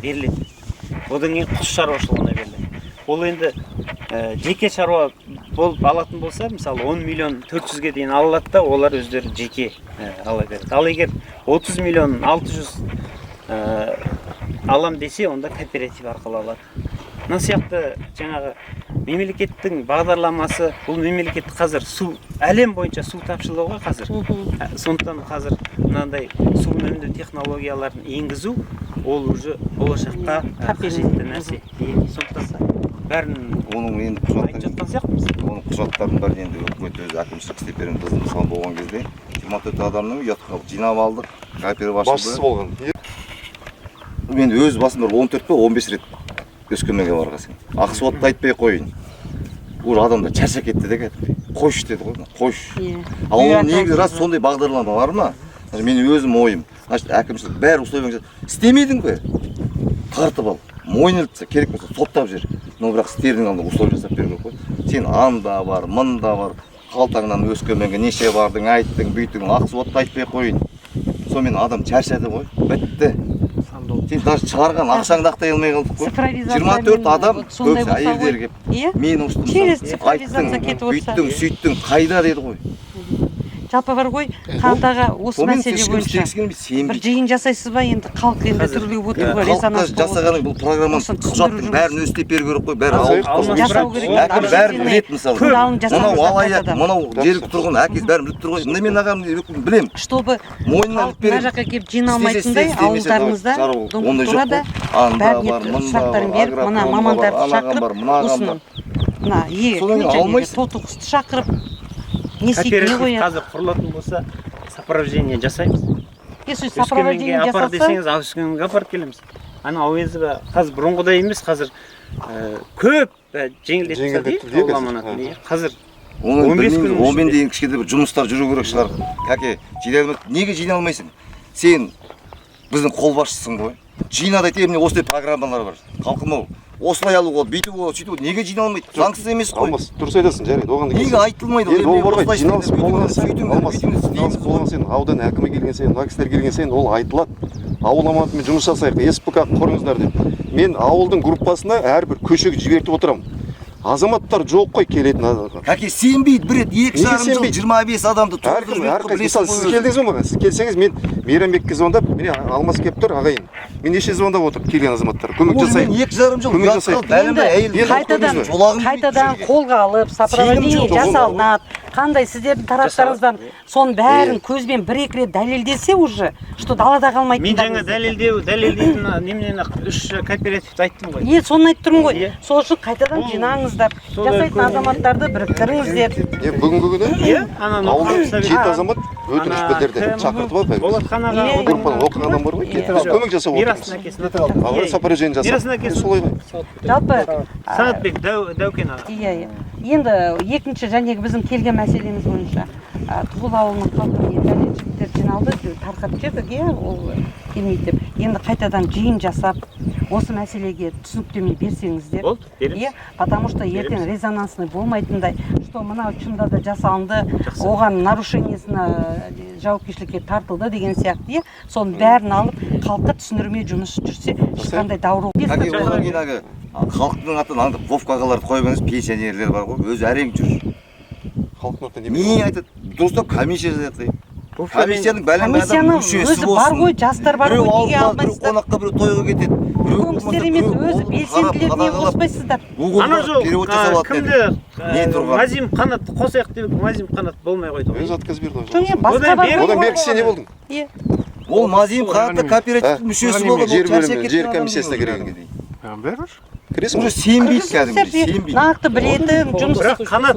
Speaker 9: беріледі. Одан кейін құс шаруашылығына беріледі. Ол енді жеке шаруа болып алатын болса, мысалы 10 миллион 400-ге дейін ала алады да, олар өздері жеке ала береді. Ал егер 30 миллион 600 алам десе, онда кооператив арқылы алады. Мына сияқты жаңағы мемлекеттің бағдарламасы, бұл мемлекет қазір су, әлем бойынша су тапшылығы ғой қазір. Сондықтан қазір мынандай су үнемдеу технологияларын енгізу ол уже болашаққа қажетті нәрсе. Сондықтан бәрін
Speaker 11: оның енді
Speaker 9: айтып жатқан сияқтымыз.
Speaker 11: Оның құжаттарын бәрін енді үкімет өзі әкімшілік істеп берген. Біз мысалы болған кезде 24 адамның ұятқа қалып жинап алдық, кооператив ашылды.
Speaker 6: Басшысы болған.
Speaker 11: Мен өз басым бір 14 пе 15 рет Өскеменге барған. Ақсуатты айтпай қояйын. Уже адамдар шаршап кетті де кәдімгідей. Қойшы деді ғой, қойшы. Ал ол негізі рас сондай бағдарлама бар ма? Мен өзім ойым. Значит, әкімшілік бәрі условия істемедің бе? Тартып ал. Мойын іліп керек болса соттап жібер. Но бірақ істердің алдында условия жасап беру керек қой. Сен анда бар, мында бар, қалтаңнан Өскеменге неше бардың, айттың, бүйттің, Ақсуатты айтпай қояйын. Сонымен адам шаршады ғой, бітті. Сен даже шығарған ақшаңды ақтай алмай қалдық қой. 24 адам, көбісі әйелдер келіп, мен ұстым, айттың, бүйттің, сөйттің, қайда деді ғой.
Speaker 1: Жалпы бар ғой, қандағы осы мәселе бойынша бір жиын жасайсыз ба, енді халық енді түрлі отыр ғой, резонанс
Speaker 11: болып. Жасағаның бұл программаның құжаттың бәрін өз істеп беру керек қой, бәрі
Speaker 1: жасау керек.
Speaker 11: Әкім бәрін біледі мысалы. Мынау алаяқ, мынау жергілікті тұрғын, әкесі бәрін біліп тұр ғой. Мына мен ағамды білемін.
Speaker 1: Чтобы
Speaker 11: мойнына іліп беремін.
Speaker 1: Мына жаққа келіп жиналмайтындай ауылдарымызда тұрады, бәріне сұрақтарын беріп, мына мамандарды шақырып, осыны мына тоты құсты шақырып.
Speaker 9: Кооператив қазір құрылатын болса, сопровождение жасаймыз.
Speaker 1: Өскеменге
Speaker 9: апар десеңіз, Өскеменге апарып келеміз. Ана Әуезова қазір бұрынғыдай емес, қазір көп жеңілдетті дейді ауыл аманатын. Қазір 15 күн
Speaker 11: онымен дейін кішкене бір жұмыстар жүру керек шығар. Кәке, неге жинай алмайсың? Сен біздің қолбасшысың ғой. Жина дейді, міне осындай программалар бар. Халқым ау, осылай алуға, бүйтуге, сөйтуге неге жинай алмайды? Заңсыз емес қой.
Speaker 6: Алмас, дұрыс айтасың, жарайды. Оған
Speaker 11: неге айтылмайды?
Speaker 6: Енді ол бар ғой, жиналыс болған сайын, Алмас, жиналыс болған сайын, аудан әкімі келген сайын, мына кісілер келген сайын ол айтылады. Ауыл аманатымен жұмыс жасайық, СПК құрыңыздар деп. Мен ауылдың группасына әрбір көшеге жібертіп отырамын. Азаматтар жоқ қой келетін.
Speaker 11: Кәке, сенбейді, бір рет, 2,5 жыл, 25 адамды
Speaker 6: Әркім, әрқайсы. Мысалы, сіз келдіңіз бе маған? Сіз келсеңіз, мен Мейрамбекке звондап, міне Алмас келіп тұр, ағайын. Мен неше звондап отырмын келген азаматтар. Көмек жасайық.
Speaker 11: 2,5 жыл
Speaker 6: көмек жасайық.
Speaker 1: Қайтадан қолға алып, сопровождение жасалынады. Қандай сіздердің тараптарыңыздан соның бәрін көзбен бір-екі рет дәлелдесе уже, что далада қалмайтындар.
Speaker 9: Мен жаңа дәлелдейтін неменен 3 кооперативті айттым ғой.
Speaker 1: Не, соны айтып тұрмын ғой. Сол үшін қайтадан жинаңыздар. Жасайтын азаматтарды біріктіріңіздер.
Speaker 6: Бүгінгі күні ауылдың 7 азамат өтініш білдірді. Шақыртып алып, группаның оқыған адам бар ғой, көмек жасап отырмыз. Ал сопровождение жасап. Солай ғой.
Speaker 1: Жалпы
Speaker 9: Санатбек Дәукен аға.
Speaker 1: Иә, иә. Енді екінші жәнегі біздің келген мәселеміз бойынша Тұғыл ауылының халқы жігіттер жиналды, тарқатып жібердік, иә, ол келмейді деп. Енді қайтадан жиын жасап, осы мәселеге түсініктеме берсеңіздер.
Speaker 9: Болды, береміз.
Speaker 1: Иә, потому что ертең резонансный болмайтындай, что мынау шынында да жасалынды, оған нарушениесіне жауапкершілікке тартылды деген сияқты, иә, соның бәрін алып, халыққа түсіндірме жұмыс жүрсе, ешқандай дауру.
Speaker 11: Халықтың атын аңдып, Вовка ағаларды қойып емес, пенсионерлер бар ғой, өзі әрең жүр.
Speaker 6: Халықтың атын
Speaker 11: не айтады? Дұрыстап комиссия жасайды. Комиссияның бәлен адам мүшесі болсын.
Speaker 1: Бар ғой, жастар бар ғой, неге алмайсыздар?
Speaker 11: Біреу қонаққа, біреу тойға кетеді.
Speaker 1: Үлкен кісілер емес, өзі белсенділер неге қоспайсыздар?
Speaker 9: Ана жол, кімді? Мазим Қанатты қосайық деп, Мазим Қанат болмай қойды ғой.
Speaker 6: Өзі отказ берді.
Speaker 1: Жоқ, басқа бар ғой.
Speaker 6: Одан бергі сен не болдың?
Speaker 11: Ол Мазим Қанатты кооперативтің мүшесі болды.
Speaker 6: Жер комиссиясына кірген.
Speaker 3: Бәрібір.
Speaker 6: Кіресің
Speaker 11: уже сенбейді кәдімгідей, сенбейді.
Speaker 1: Нақты білетін жұмыс.
Speaker 9: Бірақ Қанат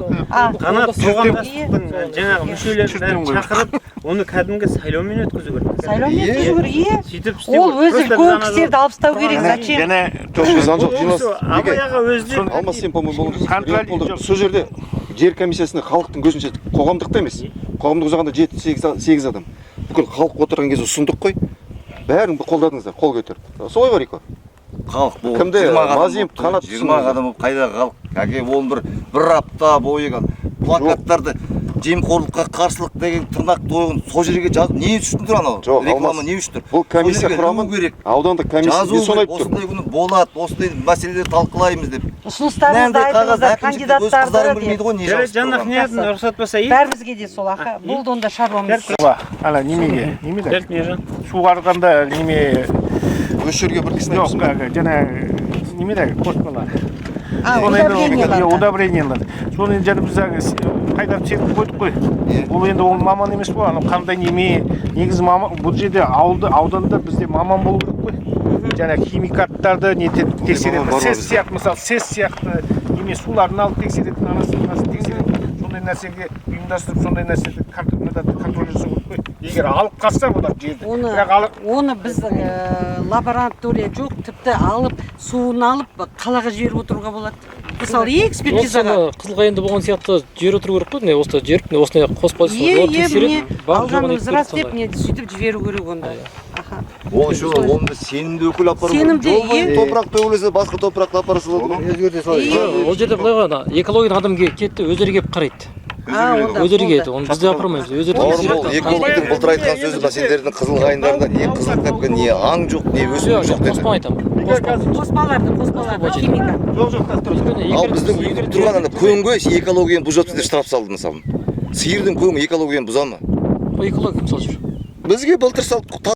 Speaker 9: қоғамдастықтың жаңағы мүшелерін бәрін шақырып, оны кәдімгі сайлаумен өткізу керек.
Speaker 1: Сайлаумен өткізу керек, иә.
Speaker 9: Сөйтіп істеу.
Speaker 1: Ол өзі үлкен кісілерді алып тастау керек, зачем?
Speaker 6: Заң жоқ, жиналыс.
Speaker 9: Абай аға өзі
Speaker 6: Алмас сен, по-моему, болды. Сол жерде жер комиссиясында халықтың көзінше қоғамдықта емес. Қоғамдық ұзағанда 7-8 адам. Бүкіл халық отырған кезде ұсындық қой. Бәрін қолдадыңыздар, қол көтеріп. Солай бар екен.
Speaker 11: Халық болып,
Speaker 6: кімді? Мазим Қанат
Speaker 11: 20 адам болып, қайдағы халық? Әке, оның бір апта бойы плакаттарды жемқорлыққа қарсылық деген тырнақ тойғын сол жерге жазып, не үшін тұр анау? Реклама не үшін тұр?
Speaker 6: Бұл комиссия құрамын аудандық комиссия мен соны айтып тұрмын.
Speaker 11: Осындай күні болады, осындай мәселелерді талқылаймыз деп.
Speaker 1: Ұсыныстарыңызды айтыңыздар, кандидаттарды
Speaker 11: білмейді ғой, не жазып
Speaker 9: тұрғанын. Жанахниязын рұқсат болса,
Speaker 1: бәрімізге де сол ақа. Болды онда шаруамыз.
Speaker 7: Ана немеге, немеге? Суғарғанда неме
Speaker 6: осы жерге бір кісіні
Speaker 7: жоқ, жаңа Неме қоспалар.
Speaker 1: А,
Speaker 7: Соны енді
Speaker 1: удобрениялар.
Speaker 7: Иә, удобрениялар. Соны енді жаңа біз әлгі қайда сепіп қойдық қой. Ол енді, ол маман емес қой, анау қандай неме. Негізі маман бұл жерде, ауылды, ауданда бізде маман болу керек қой. Жаңа химикаттарды не тексеретін,
Speaker 6: Маман бар ғой
Speaker 7: СЭС
Speaker 6: бізде.
Speaker 7: сияқты, мысалы, СЭС сияқты неме, суларын алып тексеретін, анасын, мынасын тексеретін, сондай нәрсеге ұйымдастырып, сондай нәрсені контроль жасау керек қой. Егер алып қалса олар жерді.
Speaker 1: Оны
Speaker 7: Бірақ алып
Speaker 1: оны біз лаборатория жоқ, тіпті алып, суын алып, қалаға жіберіп отыруға болады. Мысалы, экспертизаға.
Speaker 10: Оны Қызылқайыңда болған сияқты жіберіп отыру керек қой. Міне, осылай жіберіп, міне, осындай қоспа.
Speaker 1: Е, е, міне,
Speaker 10: Бар жоғын
Speaker 1: алғанымыз рас деп,
Speaker 10: сондай.
Speaker 1: не, сөйтіп жіберу керек онда. Аха.
Speaker 11: Ол еще оны сенімді өкіл апару керек.
Speaker 1: Сенімді,
Speaker 11: Жол бойы
Speaker 1: е.
Speaker 11: топырақ төгілсе, басқа топырақты апара салады ғой.
Speaker 12: Өзгерте салады.
Speaker 10: Ол жерде былай ғой, ана экологиядан адам кетті, өздері келіп қарайды.
Speaker 1: А, онда
Speaker 10: Өздері
Speaker 1: болды.
Speaker 10: келеді, оны біз де апармаймыз, өздері
Speaker 11: Бауырым, ол
Speaker 10: тексереді.
Speaker 11: экологтың былтыр айтқан сөзі: мына сендердің қызылқайындарында не қызыл кітапқа, не аң жоқ, не өсімдік жоқ деді.
Speaker 10: Қоспа айтамын.
Speaker 1: Қоспаларды, химикат.
Speaker 6: Жоқ, жоқ, қазір.
Speaker 11: Ал біздің үйде тұрған ана көңге экологияны бұзып жатыр деп штраф салды, мысалы. Сиырдың көңі экологияны бұза ма?
Speaker 10: Экология кім салып жүр?
Speaker 11: Бізге былтыр салды.